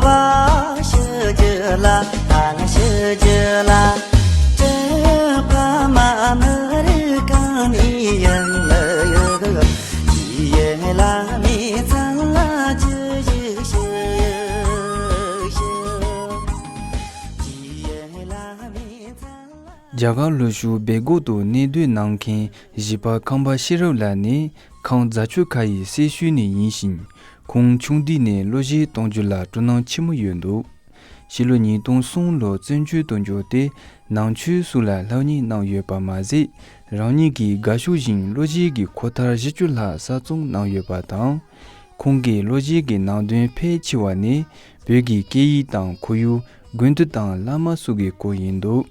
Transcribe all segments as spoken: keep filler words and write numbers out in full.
བ་ཞུ་རྒྱུ་ལ་ཧ་ལ་ཞུ་རྒྱུ་ལ། ཀྲེ་ཕ་མ་མི་རིགས་གང་ནས་ཡིན་ལ་ཡོད། ཡེ་ལ་མི་ཚང་ལ་ཅི་ཞིག་ཞུ་ཞུ། ཡེ་ལ་མི་ཚང་ལ། རྒྱ་གར་ལྷོ་ཕྱོགས་སྦེལ་ཀོབ་ཏུ་གནས་སྡོད་གནང་མཁན་བཞི་པ་ཁམས་པ་ཤེས་རབ་ལགས་ནི་ཁམས་རྫ་ཆུ་ཁ་ཡི་སེར་ཤུལ་ནས་ཡིན་ཞིང་། ཁོང་ཆུང་དུས་ནས་གློ་གཞས་གཏོང་རྒྱུ་ལ་སྤྲོ་སྣང་ཆེན་མོ་ཡོད་འདུག་ཕྱི་ལོ་ཉིས་སྟོང་གསུམ་ལོར་བཙན་བྱོལ་དུ་འབྱོར་ཏེ་ནང་ཆོས་སོགས་ལ་སློབ་གཉེར་གནང་ཡོད་པ་མ་ཟད། རང་ཉིད་ཀྱིས་དགའ་ཕྱོགས་བཞིན་གློ་གཞས་ཀྱི་འཁོར་ཐག་བཞི་བཅུ་ལྷག་གསར་རྩོམ་གནང་ཡོད་པ་དང་། ཁོང་གི་གློ་གཞས་ཀྱི་ནང་དོན་ཕལ་ཆེ་བ་ནི་བོད་ཀྱི་སྐད་ཡིག་དང་ཁོར་ཡུག་དགོན་སྡེ་དང་བླ་མ་སོགས་ཀྱི་སྐོར་ཡིན་འདུག་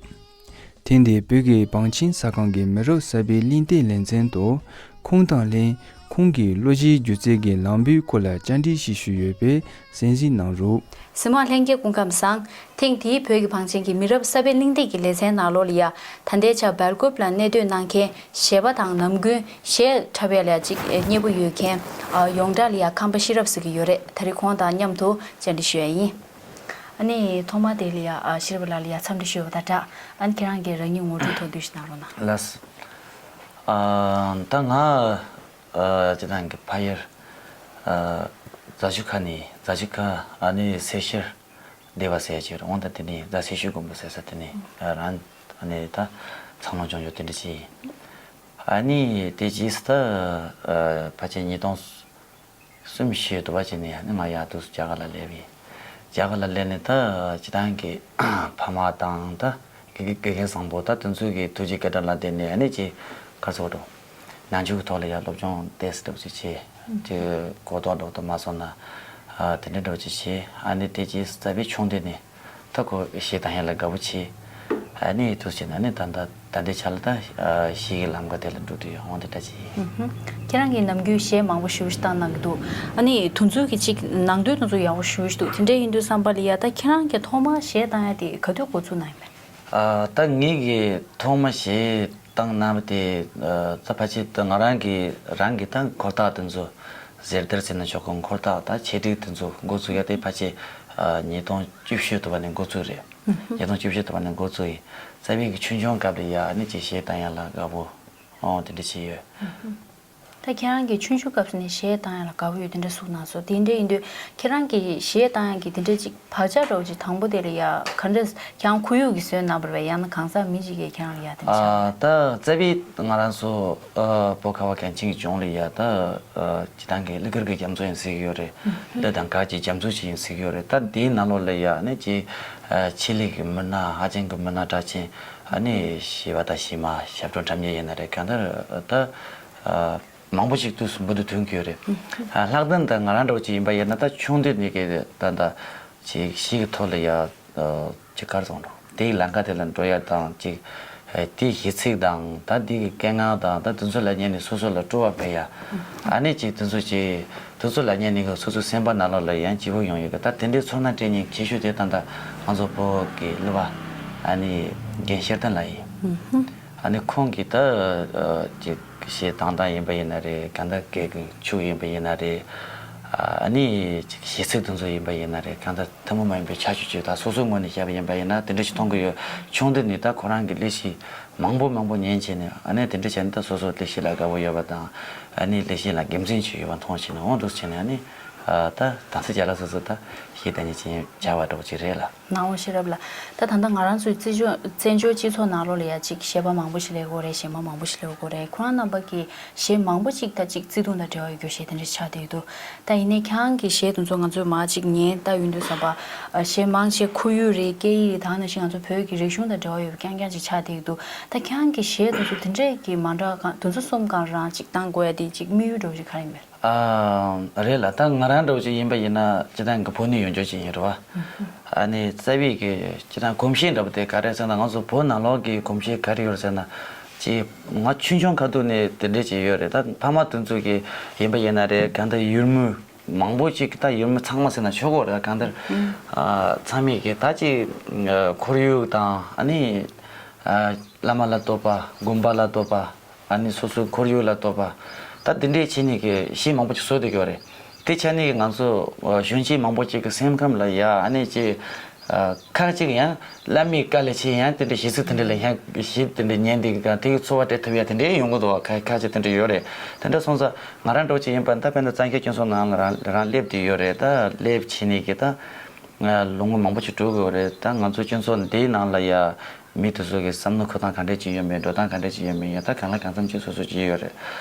ཐེངས་འདིའི་བོད་ཀྱི་བང་ཆེན་ཟ་ཁང་གི་མི་རབས་གསར་པའི་གླེང་སྟེགས་ལེ་ཚན་དུ་ཁོང་དང་ལྷན་ཁོང་གི་གློ་གཞས་སྒྱུ་རྩལ་གྱི་ལམ་བུའི་སྐོར་ལ་བཅར་འདྲི་ཞིག་ཞུས་ཡོད་པས་གསན་གཟིགས་གནང་རོགས། གཟིགས་མོ་བ་ལྷན་རྒྱས་སྐུ་ཁམས་བཟང་། ཐེངས་འདིའི་བོད་ཀྱི་བང་ཆེན་གྱི་མི་རབས་གསར་པའི་གླེང་སྟེགས་ཀྱི་ལེ་ཚན་ནང་ལོགས་ལ་ཡ། ད་ལྟའི་ཆར་སྦེལ་ཀོབ་ལ་གནས་སྡོད་གནང་མཁན་གཞས་པ་དང་ནམ་རྒྱུན་གཞས་འཁྲབ་ཡ་ལ་ཡ་གཅིག་མཉེས་པོ་ཡོད་མཁན། ཨ། ཡོངས་གྲགས་ལ་ཡ་ཁམས་པ་ཤེས་རབ་ཟེར་གྱི་ཡོད་རེད། ད་རེས་ཁོང་དང་མཉམ་དུ་བཅར་འདྲི་ཞུ་ཡ་ཡིན། ཨ་ནི་ཐོག་མ་དེ་ལ་ཡ། ཨ། ཤེས་རབ་ལགས་ལ་ཡ་འཚམས་འདྲི་ཞུས་པ་དང་སྦྲགས། ཨ་ནི་ཁྱེད་རང་གི་རང་ཉིད་ངོ་སྤྲོད་ཐུང་ཐུང་ཞིག་གནང་རོགས་གནང་། ལགས། ཨ། ད་ང་། ཨ། སྤྱིར་བཏང་གི་ཕ་ཡུལ། ཨ། རྫ་ཆུ་ཁ་ནས། རྫ་ཆུ་ཁ། ཨ་ནི་སེར་ཤུལ་སྡེ་བ་ཟེར་ཡ་ཅིག་རེད། འོ་ད་དེ་ནས་རྫ་སེར་ཤུལ་དགོན་པ་ཟེར་ས་དེ་ནས། ཨ། རང་ཨ་ནི་ད་འཚར་ལོངས་བྱུང་རྒྱུ་དེ་འདྲ་ཅིག་ཡིན། ཨ་ནི་དེ་རྗེས་སུ་ད། ཨ། ཕལ་ཆེར་ཉིས་སྟོང་གསུམ་བཞི་དུ་བ་ཅིག་ནས་ཨ་ནི་ང་ཡར་འདུག་རྒྱ་གར་ལ་སླེབས་ཡིན། རྒྱ་གར་ལ་སླེབས་ནས་ད་སྤྱིར་བཏང་གི་ཕ་མ་དང་ད་དགེ་དགེ་རྒན་བཟང་པོ་ད་དེ་ཚོ་གི་ཐུགས་རྗེ་བཀའ་དྲིན་ལ་བརྟེན་ནས་ཨ་ནི་ཅིག་ག་རེ་ཟེར་དགོས་རེད། ནང་ཆོས་ཀྱི་ཐོག་ལ་ཡང་སློབ་སྦྱོང་ཏོག་ཙམ་འདྲ་པོ་ཅིག་བྱས། དེ་གོ་རྟོགས་འདྲ་པོ་ད་མ་སོང་ན། ཨ། དེ་འདྲ་འདྲ་པོ་ཅིག་བྱས། ཨ་ནི་དེ་རྗེས་སུ་རྩ་བའི་ཆུང་དུས་ནས་ད་ཁོ་གཞས་བཏང་ཡ་ལ་དགའ་པོ་བྱས། ཨ་ནི་འདུག་བྱས་ནས་ཨ་ནི་ད་ད་ད་ལྟའི་ཆ་ལ་ད་གཞས་ཀྱི་ལམ་ཁ་དེ་ལ་འགྲོ་དུས་ཡོང་དེ་འདྲ་ཅིག་ཡིན། ཧུམ་ཧུམ། ཁྱེད་རང་གིས་ནམ་རྒྱུན་གཞས་མང་པོ་ཞེ་པོ་ཞིག་བཏང་གནང་གི་འདུག་ཨ་ནི་དེ་ཚོ་གི་ཅིག་ནང་དོན་དེ་ཚོ་ཡག་པོ་ཞེ་པོ་ཞིག་འདུག་དེ་འདྲ་ཡིན་དུས་ཙམ་པ་ལ་ཡ། ད་ཁྱེད་རང་གིས་ཐོག་མར་གཞས་བཏང་ཡ་དེ་ག་དུས་འགོ་ཚུགས་གནང་ཡིན་པས། ཨ། ད་ངེད་ཀྱིས་ཐོག་མ་གཞས་བཏང་གནང་བ་དེ། ཨ། ད་ཕལ་ཆེར་ད་ང་རང་གི་རང་གི་ད་འཁོར་ཐག་དེ་ཚོ་ཟེར་དེར་ཟེར་ན་ཆོག་གི། འཁོར་ཐག་ད་ཆེད་སྒྲིག་དེ་ཚོ་འགོ་ཚུགས་ཡ་དེ་ཕལ་ཆེར། ཨ། ཉིས་སྟོང་བཅུ་བཞི་དུ་བ་ནས་འགོ་ཚུགས་རེད། ཉིས་སྟོང་བཅུ་བཞི་དུ་བ་ནས་འགོ་ཚུགས་ཡིན། རྩ་བའི་གི་ཆུང་ཆུང་སྐབས་ལ་ཡ་ཨ་ནི་ཅིག་གཞས་བཏང་ཡ་ལ་དགའ་པོ། ཨོ། དེ་འདྲ་བྱས་ཡོད། ད་ཁྱེད་རང་གིས་ཆུང་ཆུང་སྐབས་སུ་ནས་གཞས་བཏང་ཡ་ལ་དགའ་པོ་ཡོད་དེ་འདྲ་གསུངས་གནང་སོང་། དེ་འདྲ་ཡིན་དུས་ཁྱེད་རང་གིས་གཞས་བཏང་ཡ་གི་དེ་འདྲ་ཅིག་བག་ཆགས་འདྲ་པོ་ཅིག་དང་པོ་དེ་ལ་ཡ་ག་འདྲ་ཁྱེད་རང་ཁོར་ཡུག་གིས་བཟོས་གནང་བ་རེད་པས། ཡང་ན་གང་ཟག་མི་གཅིག་གིས་ཁྱེད་རང་ལ་ཡ་དེ་འདྲ་ཆགས། ཨ། ད་རྩ་བའི་ང་རང་ཚོ། ཨ། བོད་ཁ་བ་མཁན་ཆེན་གྱི་ལྗོངས་ལ་ཡ་ད། ཨ། སྤྱིར་བཏང་གི་གླུ་གར་གྱི་རྒྱ་མཚོ་ཡིན་ཟེར་གྱི་ཡོད་རེད། འདི་དང་ག་ཅིག་རྒྱ་མཚོ་ཞིག་ཡིན་ཟེར་གྱི་ཡོད་རེད། ད་དེའི་ནང་ལོགས་ལ་ཡ་ཨ་ནི་ཅིག་ཨ། ཆེད་ལས་ཀྱི་མི་སྣ། ཧ་ཅང་གི་མི་སྣ་གྲགས་ཅན། ཨ་ནི་གཞས་པ་དང་གཞས་མ། ཞབས་བྲོ་འཁྲབ་མཁན་ཡིན་ན་རེད། གང་ལྟར་ད། ཨ། མང་པོ་ཞིག་དུས་སུ་འབུ་དུ་ཐོན་གྱི་ཡོད་རེད། ཨ། ལྷག་དོན་ད་ང་རང་འདྲ་པོ་ཅིག་ཡིན་པ་ཡིན་ན། ད་ཆུང་དུས་ནས་ཀྱི་ད་ད་ཅིག་གཞས་ཀྱི་ཐོག་ལ་ཡ། ཨ། ཅིག་ག་རེ་ཟེར་དགོས་རེད། དེའི་ལམ་ཁ་དེ་ལ་འགྲོ་ཡ་དང་། ཅིག་ཨ། དེའི་གཞས་ཚིག་དང་། ད་དེ་གི་སྐད་ངག་དང་། ད་དེ་ཚོ་ལ་ཉན་ནས་སོ་སོ་ལ་སྤྲོ་བ་སྦྱར་ཡ། ཨ་ནི་ཅིག་དེ་ཚོ་ཅིག་དེ་ཚོ་ལ་ཉན་ནས་སོ་སོའི་སེམས་པ་ནང་ལོགས་ལ་ཡང་སྐྱིད་པོ་ཡོང་ཡོད་གི། ད་དེ་འདྲའི་ཚོར་སྣང་སྤྲད་མཁན་ཆེ་ཤོས་དེ་ད་ལྟ་ང་ཚོ་བོད་ཀྱི་གླུ་བ། ཨ་ནི་རྒན་ཤེར་དོན་ལགས་ཡིན། ཨ་ནི་ཁོང་གིས་ད། ཨ། ཅིག་གཞས་བཏང་སྟངས་ཡིན་པ་ཡིན་ན་རེད། གང་ལྟར་སྐད་ཀྱི་ཤུགས་ཡིན་པ་ཡིན་ན་རེད། ཨ་ནི་ཅིག་གཞས་ཚིག་དེ་ཚོ་ཡིན་པ་ཡིན་ན་རེད། གང་ལྟར་ཐུན་མོང་མ་ཡིན་པའི་ཁྱད་ཆོས་ཅིག་ད་སོ་སོའི་ངོས་ནས་བཤད་པ་ཡིན་པ་ཡིན་ན་དེ་འདྲ་ཞིག་མཐོང་གི་ཡོད། ཆུང་དུས་ནས་ད་ཁོ་རང་གི་གླུ་གཞས་མང་པོ་མང་པོ་ཉན་བྱས་ནས། ཨ་ནི་དེ་འདྲ་བྱས་ནས་ད་སོ་སོ་གླུ་གཞས་ལ་དགའ་པོ་ཡོད་པ་དང་། ཨ་ནི་གླུ་གཞས་ལ་དགེ་མཚན་ཅིག་ཡོད་པ་མཐོང་བྱས་ནས། འོ་འདུག་བྱས་ནས། ཨ་ནི། ཨ། ད་དམ་ཚིག་ཅ་ལག་སོ་སོ་ད་གཞས་བཏང་མཁན་ཅིག་བྱ་བ་འདྲ་པོ་ཅིག་རེད་ལ། ནང་པ་ཤེས་རབ་ལགས། ད་ད་ལྟ་ང་རང་ཚོའི་བཙན་བྱོལ་བཙན་བྱོལ་སྤྱི་ཚོགས་ནང་ལོགས་ལ་ཡ་ཅིག་གཞས་པ་མང་པོ་ཞིག་སླེབས་ཀྱི་ཡོད་རེད། གཞས་མ་མང་པོ་ཞིག་སླེབས་ཀྱི་ཡོད་རེད། ཁོ་རང་རྣམ་པ་གིས་གཞས་མང་པོ་ཅིག་ད་ཅིག་བརྩེ་དུང་དང་འབྲེལ་བ་ཡོད་རྒྱུ་གཞས་དེ་འདྲ་ཆགས་བསྡད་ཀྱི་འདུག་ད་ཡིན་ནའི་ཁྱེད་རང་གི་གཞས་དེ་ཚོ་ང་ཚོས་མར་ཅིག་ཉན་ལྟ་ཡོང་དུས་ཙམ་པ། ཨ། གཞས་མང་ཆེ་ཁོར་ཡུག་རེད། སྐད་ཡིག་རེད། ད་ག་ནང་བཞིན་ང་ཚོ་བོད་ཀྱི་རིག་གཞུང་དང་འབྲེལ་བ་ཡོད་པ་རྐྱང་རྐྱང་ཅིག་ཆགས་བསྡད་ཀྱི་འདུག་ད་ཁྱེད་རང་གི་གཞས་དེ་ཚོ་དེ་འདྲས་ཀྱི་མ་འདྲ་གང་། དེ་ཚོ་གསུམ་གང་རང་ཅིག་བཏང་དགོས་ཡ་དེ་ཅིག་དམིགས་ཡུལ་འདྲ་པོ་ཅིག་ག་རེ་ཡིན་པས། ཨ། རེད་ལ། ད་ང་རང་འདྲ་པོ་ཅིག་ཡིན་པ་ཡིན་ན་སྤྱིར་བཏང་གི་བོད་ནས་ཡོང་རྒྱུ་ཅིག་ཡིན་རེད་བ། ཨ་ནི་རྩ་བའི་གི་སྤྱིར་བཏང་གོམས་གཤིས་འདྲ་པོ་དེ་ག་རེ་ཟེར་ན། ང་ཚོ་བོད་ནང་ལོགས་ཀྱི་གོམས་གཤིས་ག་རེ་ཡོད་ཟེར་ན། ཅིག་ང་ཆུང་ཆུང་ཁ་ཐུག་ནས་དེ་འདྲས་ཅིག་ཡོད་རེད། ད་ཕ་མ་དེ་ཚོ་གི་ཡིན་པ་ཡིན་ན་རེད། གང་ལྟར་ཡུལ་མི་མང་པོ་ཅིག་ད་ཡུལ་མི་ཚང་མ་ཟེར་ན་ཆོག་གི་རེད། གང་ལྟར། ཨ། ཚང་མས་གི་ད་ཅིག་ཁོར་ཡུག་དང་། ཨ་ནི། ཨ། བླ་མ་ལ་བསྟོད་པ། དགོན་པ་ལ་བསྟོད་པ། ཨ་ནི་སོ་སོའི་ཁོར་ཡུག་ལ་བསྟོད་པ། ད་དེ་འདྲས་བྱས་ནས་གི་གཞས་མང་པོ་ཅིག་བཟོས་བསྡད་ཀྱི་ཡོད་རེད། དེ་ཆ་ནས་ང་ཚོ་གཞོན་སྐྱེས་མང་པོ་ཅིག་གི་སེམས་ཁམས་ལ་ཡ་ཨ་ནི་ཅིག་ཁག་ཅིག་ཡང་བླ་མའི་བཀའ་ལས་ཆེ་ཡང་དེ་འདྲའི་གཞི་ཚིག་དེ་འདྲ་ལ་ཡང་གཞི་དེ་འདྲ་ཉན་དེ་གི་དེ་གི་འཚོ་བ་སྤྲད་ཐུབ་ཡ་དེ་འདྲའི་ཡོང་གི་འདུག་ཁ་ཁ་ཅིག་དེ་འདྲ་ཡོད་རེད། དེ་འདྲ་སོང་ཙང་ང་རང་འདྲ་བོ་ཅིག་ཡིན་པ་ད་དཔེར་ན་གཙང་ཁྱེར་སྤྱི་ཚོགས་ནང་ལ་རང་རང་སླེབས་དེ་ཡོད་རེད། ད་སླེབས་བྱས་ནས་གི་ད་ལོ་ངོ་མང་པོ་ཅིག་འགྲོ་གི་ཡོད་རེད། ད་ང་ཚོ་སྤྱི་ཚོགས་འདིའི་ནང་ལ་ཡ་མི་དེ་ཚོ་གི་བསམ་བློ་འཁོར་སྟངས་ག་འདྲས་ཅིག་ཡོད་མེད། འགྲོ་སྟངས་ག་འདྲས་ཅིག་ཡོད་མེད། ཡ་ད་གང་ལ་གང་འཚམ་ཅིག་སོ་སོ་ཅིག་ཡོད་རེད།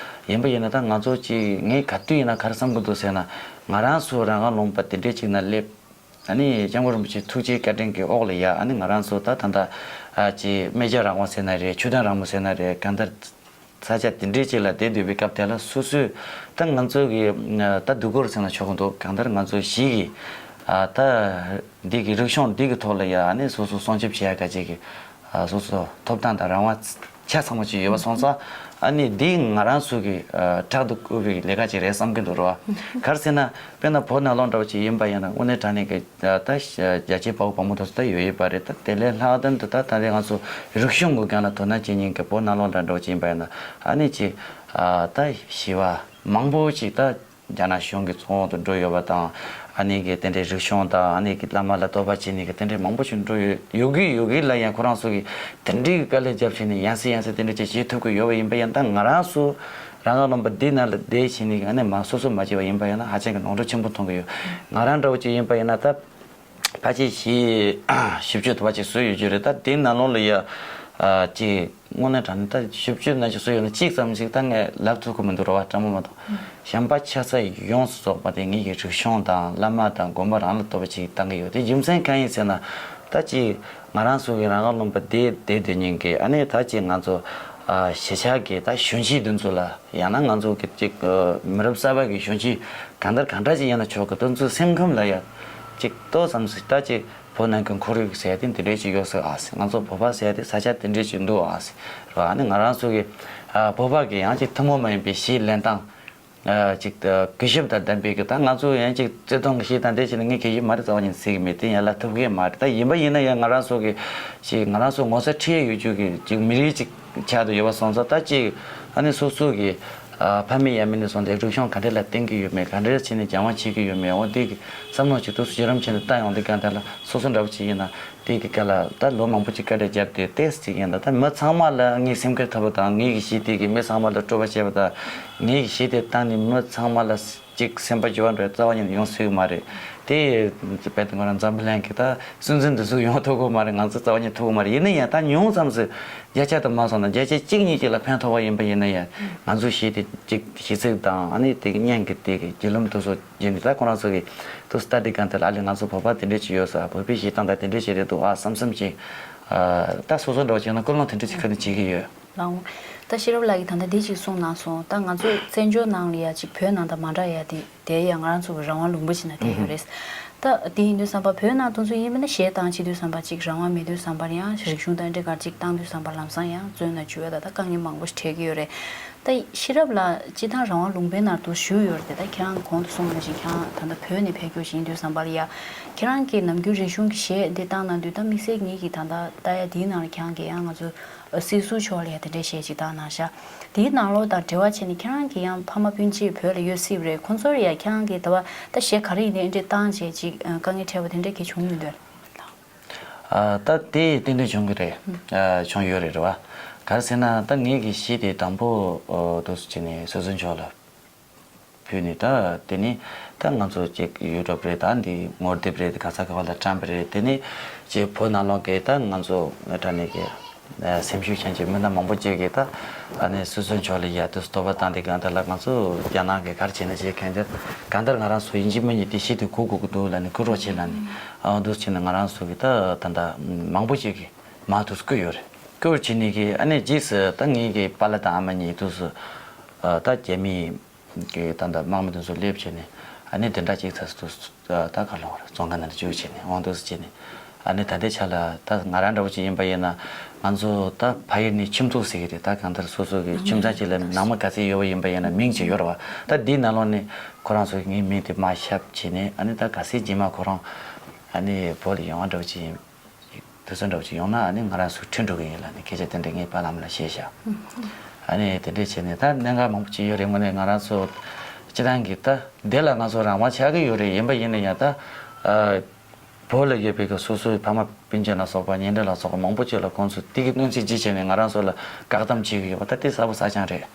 ཡིན་པ་ཡིན་ན་ད་ང་ཚོ་ཅིག་ངས་ག་དུས་ཡིན་ན་ག་རེ་བསམ་གི་འདུག་ཟེར་ན། ང་རང་ཚོ་རང་དབང་ལུང་པ་དེ་འདྲས་ཅིག་ན་སླེབས། ཨ་ནི་སྐྱབས་མགོན་རིན་པོ་ཆེ་ཐུགས་རྗེ་བཀའ་དྲིན་གྱི་འོག་ལ་ཡ་ཨ་ནི་ང་རང་ཚོ་ད་ད་ལྟ་ཨ་ཅིག་སྨད་ཆ་རང་དབང་ཟེར་ན་རེད། ཆོས་དོན་རང་མོས་ཟེར་ན་རེད། གང་ལྟར་ས་ཆ་དེ་འདྲས་ཅིག་ལ་བསྡད་སྡོད་པའི་སྐབས་དེ་ལ་སོ་སོས་ད་ང་ཚོ་གི་ད་སྡུག་གུ་རེད་ཟེར་ན་ཆོག་གི་འདུག་གང་ལྟར་ང་ཚོ་གཞིས་ཀྱི་ཨ་ད་འདི་གི་རིག་གཞུང་འདི་གི་ཐོག་ལ་ཡ་ཨ་ནི་སོ་སོ་སྲུང་སྐྱོབ་བྱེད་ཡ་ག་ཅིག་གི་ཨ་སོ་སོ་ཐོབ་ཐང་དང་རང་དབང་ཆ་ཚང་མ་ཅིག་ཡོད་པ་སོང་ཙང་། ཨ་ནི་འདི་ང་རང་ཚོ་གི་ཨ་ཕྲག་ཏུ་བཀོད་པའི་ལས་ཀ་ཅིག་རེད་བསམ་གྱི་འདུག་རོ། ག་རེ་ཟེར་ན་དཔེར་ན་བོད་ནང་ལོགས་འདྲ་བོ་ཅིག་ཡིན་པ་ཡིན་ན་དངོས་གནས་དྲང་གནས་ཀྱི་ད་རྒྱ་ཆེའི་དཔའ་བོ་དཔའ་མོ་དེ་ཚོ་ད་ཡོད་ཡོད་པ་རེད། ད་དེ་ལས་ལྷག་དོན་དུ་ད་ད་རེས་ང་ཚོ་རིག་གཞུང་གི་སྒང་ལ་དོ་སྣང་བྱེད་མཁན་གྱི་བོད་ནང་ལོགས་འདྲ་འདྲ་བོ་ཅིག་ཡིན་པ་ཡིན་ན་ཨ་ནི་ཅིག་ཨ་ད་ཞི་བ་མང་པོ་ཅིག་ད་རྒྱ་ནག་གཞུང་གི་བཙོན་འོག་ཏུ་འགྲོ་ཡོད་པ་དང་། ཨ་ནི་གི་དེ་འདྲའི་རིག་གཞུང་དང་ཨ་ནི་གི་བླ་མ་ལ་བསྟོད་པ་བྱེད་ནི་གི་དེ་འདྲའི་མང་པོ་ཞིག་འགྲོ་ཡོད་ཡོད་གི་ཡོད་གི་ལ་ཡང་ཁོ་རང་ཚོ་གི་དེ་འདྲའི་གི་དཀའ་ལས་རྒྱབ་བྱས་ནས་ཡང་སེ་ཡང་སེ་དེ་འདྲ་ཅིག་བྱེད་ཐུབ་ཀྱི་ཡོད་པ་ཡིན་པ་ཡང་ད་ང་རང་ཚོ་རང་དབང་ལུང་པ་འདི་ནང་ལ་བསྡད་བྱས་ནི་གི་ཨ་ནི་མ་སོ་སོ་མ་བྱས་པ་ཡིན་པ་ཡང་ན་ཧ་ཅང་གི་ནོར་འཁྲུལ་ཆེན་པོ་མཐོང་གི་ཡོད། ང་རང་འདྲ་བོ་ཅིག་ཡིན་པ་ཡིན་ན་ད། ཕལ་ཆེར་བཞི་བཞི་བཅུ་དུ་བ་ཅིག་བཟོས་ཡོད་རྒྱུ་རེད། ད་དེའི་ནང་ལོགས་ལ་ཡ་ཨ་ཅིག་དངོས་གནས་དྲང་གནས་ད་བཞི་བཅུ་ན་ཅིག་བཟོས་ཡོད་ན་གཅིག་ཙམ་ཞིག་ད་ངས་ལབ་ཐུབ་ཀྱི་མི་འདུག་ར་བ། སྤྲང་པོ་མ་གཏོགས་གཞན་པ་ཆ་ཚང་ཡོངས་སུ་རྫོགས་པ་དེ་ངེད་ཀྱི་རིག་གཞུང་དང་བླ་མ་དང་དགོན་པ་རང་ལ་བསྟོད་པ་ཅིག་བཏང་གི་ཡོད། དེ་རྒྱུ་མཚན་གང་ཡིན་ཟེར་ན། ད་ཅིག་ང་རང་ཚོ་གི་རང་དབང་ལུང་པ་དེ་བསྡད་སྡོད་མཁན་གྱི་ཨ་ནི་ད་ཅིག་ང་ཚོ་ཨ་གཞིས་ཆགས་ཀྱི་ད་གཞོན་སྐྱེས་དེ་ཚོ་ལ། ཡང་ན་ང་ཚོ་གི་ཅིག་ཨ་མི་རབས་གསར་པ་གི་གཞོན་སྐྱེས་གང་ལྟར་གང་འདྲ་ཅིག་ཡིན་ན་ཆོག་གི། དེ་ཚོའི་སེམས་ཁམས་ལ་ཡ་ཅིག་ཏོག་ཙམ་ཞིག་ད་ཅིག་བོད་ནང་གི་ཁོར་ཡུག་ཟེར་ཡ་དེ་འདི་འདྲས་ཅིག་ཡོད་ཟེར་ཨ་ཟེར། ང་ཚོ་བོད་པ་ཟེར་ཡ་དེ་ས་ཆ་དེ་འདྲས་ཅིག་འདུག་ཨ་ཟེར་ར། ཨ་ནི་ང་རང་ཚོ་གི་ཨ་བོད་པ་གི་ཡང་ཅིག་ཐུན་མོང་མ་ཡིན་པའི་གཞས་ལེན་སྟངས་ཨ་ཅིག་ཨ་གུས་ཞབས་དང་ལྡན་པའི་གི། ད་ང་ཚོ་ཡང་ཅིག་བརྩེ་དུང་གི་གཞས་དང་འདྲས་བྱས་ན་ངས་གུས་ཞབས་མ་རེད་རྩ་བ་ཉིད་ཟེར་གི་མེད། དེ་ཡང་ལབ་ཐུབ་གི་མ་རེད། ད་ཡིན་པ་ཡིན་ན་ཡང་ང་རང་ཚོ་གི་ཅིག་ང་རང་ཚོ་ངོ་ཚ་ཁྲེལ་ཡོད་རྒྱུ་གི་ཅིག་མི་རིགས་ཅིག་ཆགས་བསྡད་ཡོད་པ་སོང་ཙང་། ད་ཅིག་ཨ་ནི་སོ་སོ་གི་ཨ་ཕ་མེས་ཡང་མེས་ནས་བཟུང་སྟེ་རིག་གཞུང་ག་འདྲས་ལ་བརྟེན་གྱི་ཡོད་མེད། ག་འདྲས་བྱས་ནས་སྦྱང་བ་བྱེད་ཀྱི་ཡོད་མེད། འོ་དེ་གི་བསམ་བློ་ཅིག་ཏུ་ཞི་རིམ་བྱས་ནས་བཏང་ཡོང་དུས་གང་དེ་ལ་སོ་སོ་འདྲ་པོ་ཅིག་ཡིན་ན་དེ་གི་སྐད་ལ་ད་ལོ་མང་པོ་ཅིག་བཀའ་འདྲི་བརྒྱབ་སྟེ་ཏོག་ཙམ་ཅིག་ཡིན་ན། ད་མི་ཚང་མ་ལ་ངའི་སེམས་ཁུར་ཐོབ་པ་དང་། ངའི་གི་གཞས་དེ་གི་མི་ཚང་མ་ལ་སྤྲོ་བ་བྱས་པ་དང་། ངའི་གི་གཞས་དེ་བཏང་ནས་མི་ཚང་མ་ལ་ཅིག་སེམས་པ་འགྱུར་བ་འགྲོ་རྩ་བ་ཉིད་ནས་ཡོང་སྲིད་ཀྱི་མ་རེད། དེ་རྦད་དེ་ང་རང་འཛམ་བུ་གླིང་གི་ད་སྲིད་འཛིན་འདི་ཚོ་ཡོང་ཐུབ་ཀྱི་མ་རེད། ང་ཚོ་རྩ་བ་ཉིད་ཐུབ་ཀྱི་མ་རེད། ཡིན་ན་ཡང་ད་ཉུང་ཙམ་ཞིག་བརྒྱ་ཆ་དུ་མ་སོང་ན་བརྒྱ་ཆ་གཅིག་གཉིས་ཅིག་ལ་ཕན་ཐོགས་པ་ཡིན་པ་ཡིན་ན་ཡང་། ང་ཚོ་གཞས་དེ་ཅིག་གཞས་ཚིག་དང་ཨ་ནི་དེ་གི་སྙན་གི་དེ་གི་བརྒྱུད་ལམ་དེ་ཚོ་བརྒྱུད་ནས་ད་ཁོ་རང་ཚོ་གི་དུ་སྟ་དེ་གང་དེ་ལ་ཨ་ལས་ང་ཚོ་བོད་པ་དེ་འདྲས་ཅིག་ཡོད་ས། བོད་པའི་གཞས་བཏང་ད་དེ་འདྲས་ཅིག་རེད་འདུག་ཨ་བསམ་བསམ་ཅིག་ད་སོ་སོ་འདྲ་བོ་བྱས་ན་ཀུན་སློང་དེ་འདྲས་ཅིག་ཁ་ནས་བྱེད་ཀྱི་ཡོད། ལའང་། ད་ཤེས་རབ་ལགས་ཀྱིས་ད་ལྟ་འདི་ཅིག་གསུངས་གནང་སོང་། ད་ང་ཚོ་བཙན་བྱོལ་ནང་ལ་ཡ་ཅིག་བོད་ནང་དང་མ་འདྲ་ཡ་དེ་དེ་ཡ་ང་རང་ཚོ་གི་རང་དབང་ལུང་པ་ཅིག་ན་བསྡད་ཡོད་རེད། ད་དེ་ཡིན་དུས་ཙམ་པ་བོད་ནང་དུ་ཚོ་ཡིན་མིན་ན་གཞས་བཏང་བྱེད་དུས་ཙམ་པ་ཅིག་རང་དབང་མེད་དུས་ཙམ་པ་ཡང་རིག་གཞུང་དང་འབྲེལ་གར་ཅིག་བཏང་དུས་ཙམ་པ་ལམ་སང་ཡང་བཙོན་ན་འཇུ་བ་ད་ད་དཀའ་ངལ་མང་པོ་ཞིག་འཕྲད་ཀྱི་ཡོད་རེད། ད་ཤེས་རབ་ལགས་སྤྱིར་བཏང་རང་དབང་ལུང་པའི་ནང་དུ་བཞུགས་ཡོད་རེད་དེ། ད་ཁྱེད་རང་གོང་དུ་གསུངས་པ་བཞིན་ཁྱེད་རང་ད་ལྟ་བོད་ནས་ཕེབས་སྐྱོད་བྱེད་དུས་ཙམ་པ་ལ་ཡ་ཁྱེད་རང་གི་ནམ་རྒྱུན་རིག་གཞུང་གི་གཞས་འདི་བཏང་གནང་དུས་ད་དམིགས་བསལ་ངེད་ཀྱི་ད་ལྟ་ལྟ་ཡ་དེའི་ནང་ལ་ཁྱེད་རང་གི་ཡང་ང་ཚོ་སྲིད་ཟུར་མཆོག་ལ་ཡ་དེ་འདྲའི་གཞས་ཅིག་བཏང་གནང་ཤག་དེའི་ནང་ལོགས་དང་འབྲེལ་བ་བྱས་ནས་ཁྱེད་རང་གི་ཡང་ཕ་མ་སྤུན་མཆེད་བོད་ལ་ཡོད་སྲིད་པ་རེད། ཁོང་ཚོར་ཡ་ཁྱེད་རང་གི་ད་བ་ད་གཞས་ག་རེ་ཡིན་ནའི་འདི་འདྲའི་བཏང་བྱས་ཅིག་དཀའ་ངལ་འཕྲད་པ་དེ་འདྲ་གལ་བྱུང་མི་འདུག་ཨ། ད་དེ་ཏན་ཏན་བྱུང་གི་རེད། ཨ། བྱུང་ཡོད་རེད། རེད་བ། ག་རེ་ཟེར་ན་ད་ངེད་ཀྱི་གཞས་དེ་དང་པོ་ཨོ་དུ་སུ་བྱས་ནས་སྲིད་ཟུར་མཆོག་ལ་ཕུལ་ནས། ད་དེ་ནི་ད་ང་ཚོ་ཅིག་ཡུ་ཊུབ་རེད། ད་འདི་ངོ་དེབ་རེད། ག་ས་ག་བ་ལ་བཀྲམ་པ་རེད། དེ་ནི་ཅིག་བོད་ནང་ལོགས་ཀྱི་ད་ང་ཚོ་དྲ་གནས་ཀྱི་སེམས་ཤུགས་ཅན་གྱི་མི་སྣ་མང་པོ་ཅིག་གིས་ད་ཨ་ནི་སྲིད་ཟུར་མཆོག་ལ་ཡ་དུ་བསྟོད་པ་བཏང་དེ་གང་ལྟར་ལ་ང་ཚོ་རྒྱ་ནག་གི་ག་རེ་བྱས་ན་བྱས་གང་ལྟར་གང་ལྟར་ང་རང་ཚོ་ཡིན་གཅིག་མིན་གཉིས་དེ་གཞས་དེ་གོ་དགོས་ཀྱི་འདུག་ལབ་ནས་བསྐུར་རོགས་བྱེད་ལབ་ནས། ཨ། འདུག་བྱས་ན་ང་རང་ཚོ་གི་ད་ད་ལྟ་མང་པོ་ཅིག་གིས་མར་དུ་བསྐུར་ཡོད་རེད། བསྐུར་བྱས་ནས་གི་ཨ་ནི་རྗེས་སུ་ད་ངེད་ཀྱི་པཱ་ལགས་དང་ཨ་མ་གཉིས་དུས་སུ་ཨ་ད་རྒྱ་མིའི་གི་ད་ལྟ་དམག་མི་དེ་ཚོ་སླེབས་བྱས་ནས་ཨ་ནི་དེ་འདྲ་ཅིག་ཚ་སུ་དུས་སུ་ད་ག་ལོ་བར་བཙོན་ཁང་ནང་དུ་བཅུག་བྱས་ནས་འོང་དུས་སུ་བྱས་ནས། ཨ་ནི་ད་ལྟའི་ཆ་ལ་ད་ང་རང་འདྲ་བོ་ཅིག་ཡིན་པ་ཡིན་ན་ང་ཚོ་ད་ཕ་ཡུལ་ནས་ཁྱིམ་ཚང་ཟེར་གི་རེད། ད་གང་ལྟར་སོ་སོ་གི་ཁྱིམ་ཚང་ཅིག་ལ་ནང་མི་ག་ཚད་ཡོད་པ་ཡིན་པ་ཡིན་ན་མིང་ཅིག་ཡོད་རེད་བ། ད་འདིའི་ནང་ལོགས་ནས་ཁོ་རང་ཚོ་གི་ངའི་མིང་དེ་མར་ཤབ་བྱས་ནས། ཨ་ནི་ད་གལ་སྲིད་རྗེས་མ་ཁོ་རང་ཨ་ནི་བོད་ལ་ཡོང་བ་འདྲ་བོ་ཅིག་ཡིན། དེ་ཚོ་འདྲ་བོ་ཅིག་ཡོང་ན་ཨ་ནི་ང་རང་ཚོ་ཁྲིད་འགྲོ་གི་ཡིན་ལབ་ནས་སྐད་ཆ་དེ་འདྲ་ངའི་པཱ་ལགས་ལ་བཤད་བཞག་ཨ་ནི་དེ་འདྲས་བྱས་ནས་ད་གནད་འགག་མང་པོ་ཅིག་ཡོད་རེད། དངོས་གནས་ང་རང་ཚོ་ སྤྱི་བཏང་གི་ད་དེ་ལ་ང་ཚོ་རང་དབང་ཆགས་ཀྱི་ཡོད་རེད། ཡིན་པ་ཡིན་ན་ཡང་ད་ཨ་བོད་ལ་ཡོད་པའི་གི་སོ་སོའི་ཕ་མ་སྤུན་མཆེད་ལ་སོགས་པ་ཉེ་འབྲེལ་ལ་སོགས་པ་མང་པོ་ཅིག་ལ་ཁོང་ཚོས་དེ་གི་གནོན་ཤུགས་ཅིག་བྱས་ནས་ང་རང་ཚོ་ལ་བཀག་སྡོམ་བྱེད་ཀྱི་ཡོད་པ་ད་དེ་གསལ་པོ་གསལ་རྐྱང་རེད།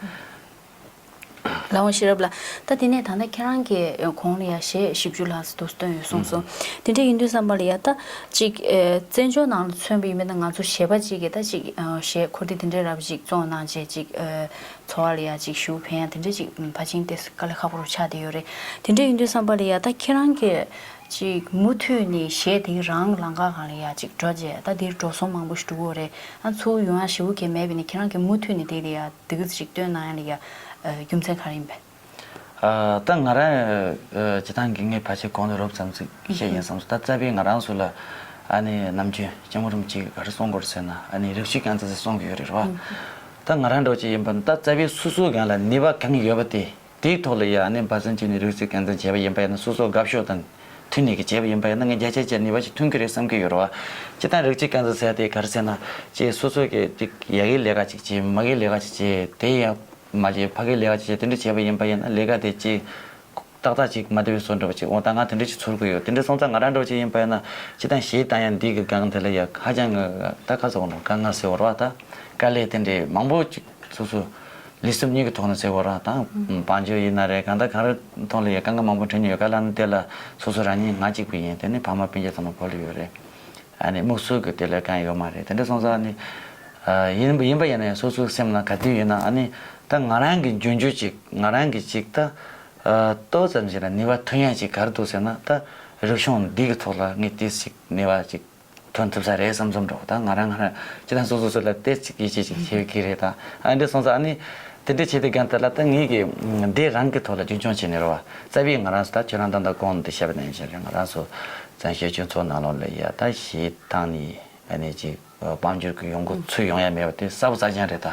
ལགས་འོང་ཤེས་རབ་ལགས། ད་དེ་ནས་ད་ལྟ་ཁྱེད་རང་གིས་གོང་ལ་ཡ་གཞས་བཞི་བཅུ་ལྷག་ཙམ་འདུག་སེ་བཏོན་ཡོད་གསུངས་སོང་། དེ་འདྲ་ཡིན་དུས་ཙམ་པ་ལ་ཡ་ད་ཅིག་ཨེ་བཙན་བྱོལ་ནང་ལ་མཚོན་པ་ཡིན་པ་ན་ང་ཚོ་གཞས་པ་ཅིག་གིས་ད་ཅིག་ཨ་གཞས་འཁོར་སྡེ་དེ་འདྲའི་རབ་ཅིག་བཙོང་གནང་བྱས་ཅིག་ཨ་འཚོ་བ་ལ་ཡ་ཅིག་ཞུགས་ཕན་ཡ་དེ་འདྲ་ཅིག་ཕར་ཕྱིན་ཏོག་ཙམ་དཀའ་ལས་ཁག་པོ་རུ་ཆགས་བསྡད་ཡོད་རེད། དེ་འདྲ་ཡིན་དུས་ཙམ་པ་ལ་ཡ་ད་ཁྱེད་རང་གིས་ཅིག་མུ་མཐུད་ནས་གཞས་དེ་རང་ལམ་ཁ་སྒང་ལ་ཡ་ཅིག་འགྲོ་བྱས་ད་འདིར་འགྲོ་སོང་མང་པོ་ཞིག་འགྲོ་གི་ཡོད་རེད། ཨ་ཚུར་ཡོང་ཡ་ཞེ་པོ་གང་མེད་པ་ཡིན་ན་ཁྱེད་རང་གིས་མུ་མཐུད་ནས་དེ་ལ་ཡ་དེ་ག་ཅིག་བཏོན་གནང་ཡ་ལ་ཡ་ཨ་རྒྱུ་མཚན་ག་རེ་ཡིན་པས། ཨ་ད་ང་རང་ཨ་སྤྱིར་བཏང་གི་ངས་ཕལ་ཆེར་གོང་དུ་རོབ་ཙམ་ཅིག་བཤད་ཡིན་བསམ་སོང་། ད་རྩ་བའི་ང་རང་ཚོ་ལ་ཨ་ནི་ནམ་རྒྱུན་སྐྱེས་བུ་རིམ་གཅིག་ག་རེ་གསུང་དགོས་རེད་ཟེར་ན་ཨ་ནི་རིགས་གཅིག་རྐང་འཛིན་ཟེར་གསུང་གི་ཡོད་རེད་བ། ད་ང་རང་འདྲ་བོ་ཅིག་ཡིན་པ་ན་ད་རྩ་བའི་སོ་སོའི་སྒང་ལ་ནུས་པ་གང་ཡོད་པ་དེ་དེའི་ཐོག་ལ་ཡ་ཨ་ནི་འབད་བརྩོན་བྱས་ནས་རིགས་གཅིག་རྐང་འཛིན་བྱས་པ་ཡིན་པ་ཡིན་ན་སོ་སོ་དགའ་ཕྱོགས་དང་མཐུན་ནས་ཀྱི་བྱས་པ་ཡིན་པ་ཡིན་ན་ངས་བརྒྱ་ཆ་བརྒྱ་ནུས་པ་ཞིག་ཐོན་གྱི་རེད་བསམ་གྱི་ཡོད་རེད་བ། སྤྱིར་བཏང་རིགས་གཅིག་རྐང་འཛིན་ཟེར་ཡ་དེ་ག་རེ་ཟེར་ན་ཅིག་སོ་སོ་གི་ཅིག་ཡ་གི་ལས་ཀ་ཅིག་བྱེད་མ་གི་ལས་ཀ་ཅིག་བྱེད་དེ་ཡང་མ་བྱེད་ཕ་གི་ལས་ཀ་ཅིག་བྱེད་དེ་འདྲ་བྱས་པ་ཡིན་པ་ཡིན་ན་ལས་ཀ་དེ་ཅིག་ཏག་ཏག་ཅིག་མ་བདེ་བའི་བཟོ་འདྲ་བ་ཅིག་འོ་ད་ང་དེ་འདྲ་ཅིག་ཚོར་གི་ཡོད། དེ་འདྲ་སོང་ཙང་ང་རང་འདྲ་བ་ཅིག་ཡིན་པ་ཡིན་ན་སྤྱིར་བཏང་གཞས་བཏང་ཡ་འདི་གི་སྒང་དེ་ལ་ཡ་ཧ་ཅང་གི་ད་ཁ་སོགས་ནོ་དཀའ་ངལ་ཟེར་བ་རེད་བ། ད་དཀའ་ལས་དེ་འདྲའི་མང་པོ་ཅིག་སོ་སོ་ལུས་སེམས་གཉིས་ཀྱི་ཐོག་ནས་ཟེར་བ་རེད་བ། ད་དཔལ་འབྱོར་ཡིན་ན་རེད་གང་ལྟར་གང་རེ་ཐོག་ལ་ཡ་དཀའ་ངལ་མང་པོ་འཕྲད་མྱོང་ཡོད། ག་ལ་ནི་དེ་ལ་སོ་སོ་རང་ཉིད་ང་གཅིག་པུ་ཡིན། དེ་ནི་ཕ་མ་སྤུན་མཆེད་ཚང་མ་བོད་ལ་ཡོད་རེད། ཨ་ནི་དམིགས་བསལ་གྱི་དེ་ལས་གང་ཡོད་མ་རེད། དེ་འདྲ་སོང་ཙང་ཨ་ནི་ཨ་ཡིན་ཡིན་པ་ཡིན་ན་ཡང་སོ་སོའི་སེམས་ནང་ག་དུས་ཡིན་ན་ཨ་ནི་ད་ང་རང་གི་འབྱུང་འགྱུར་ཅིག་ང་རང་གི་ཅིག་ད་ཨ་ཏོག་ཙམ་ཞིག་ལ་ནུས་པ་ཐོན་ཡ་ཅིག་ག་རེ་འདུག་ཟེར་ན་ད་རིག་གཞུང་འདི་གི་ཐོག་ལ་ངས་ཏོག་ཙམ་ནུས་པ་ཅིག་ཐོན་ཐུབ་ས་རེད་བསམ་བསམ་འགྲོ། ད་ང་རང་ང་རང་ཅི་ད་སོ་སོ་སོ་ལ་ཏོག་ཙམ་ཡིད་ཆེས་ཅིག་བྱེད་ཀྱི་རེད། ད་ཨ་འདྲ་སོང་ཙང་ཨ་ནི་དེ་འདྲ་བྱེད་དུས་སྒང་དེ་ལ་ད་ངེད་ཀྱི་འདི་རང་གི་ཐོག་ལ་རྒྱུན་འཁྱོངས་བྱས་ནས་རེད་བ། རྩ་བའི་ང་རང་ཚོ་ད་ཁྱོད་རང་ད་ལྟ་གོང་དུ་བཤད་པ་ནང་བཞིན་རེད། ང་རང་ཚོ་བཙན་བྱོལ་སྤྱི་ཚོགས་ནང་ལོགས་ལ་ཡ་ད་གཞས་བཏང་ནས་ཨ་ནི་ཅིག་དཔལ་འབྱོར་གྱི་ཡོང་སྒོ་ཚུར་ཡོང་ཡ་མེད་པ་དེ་གསལ་པོ་གསལ་རྐྱང་རེད། ད་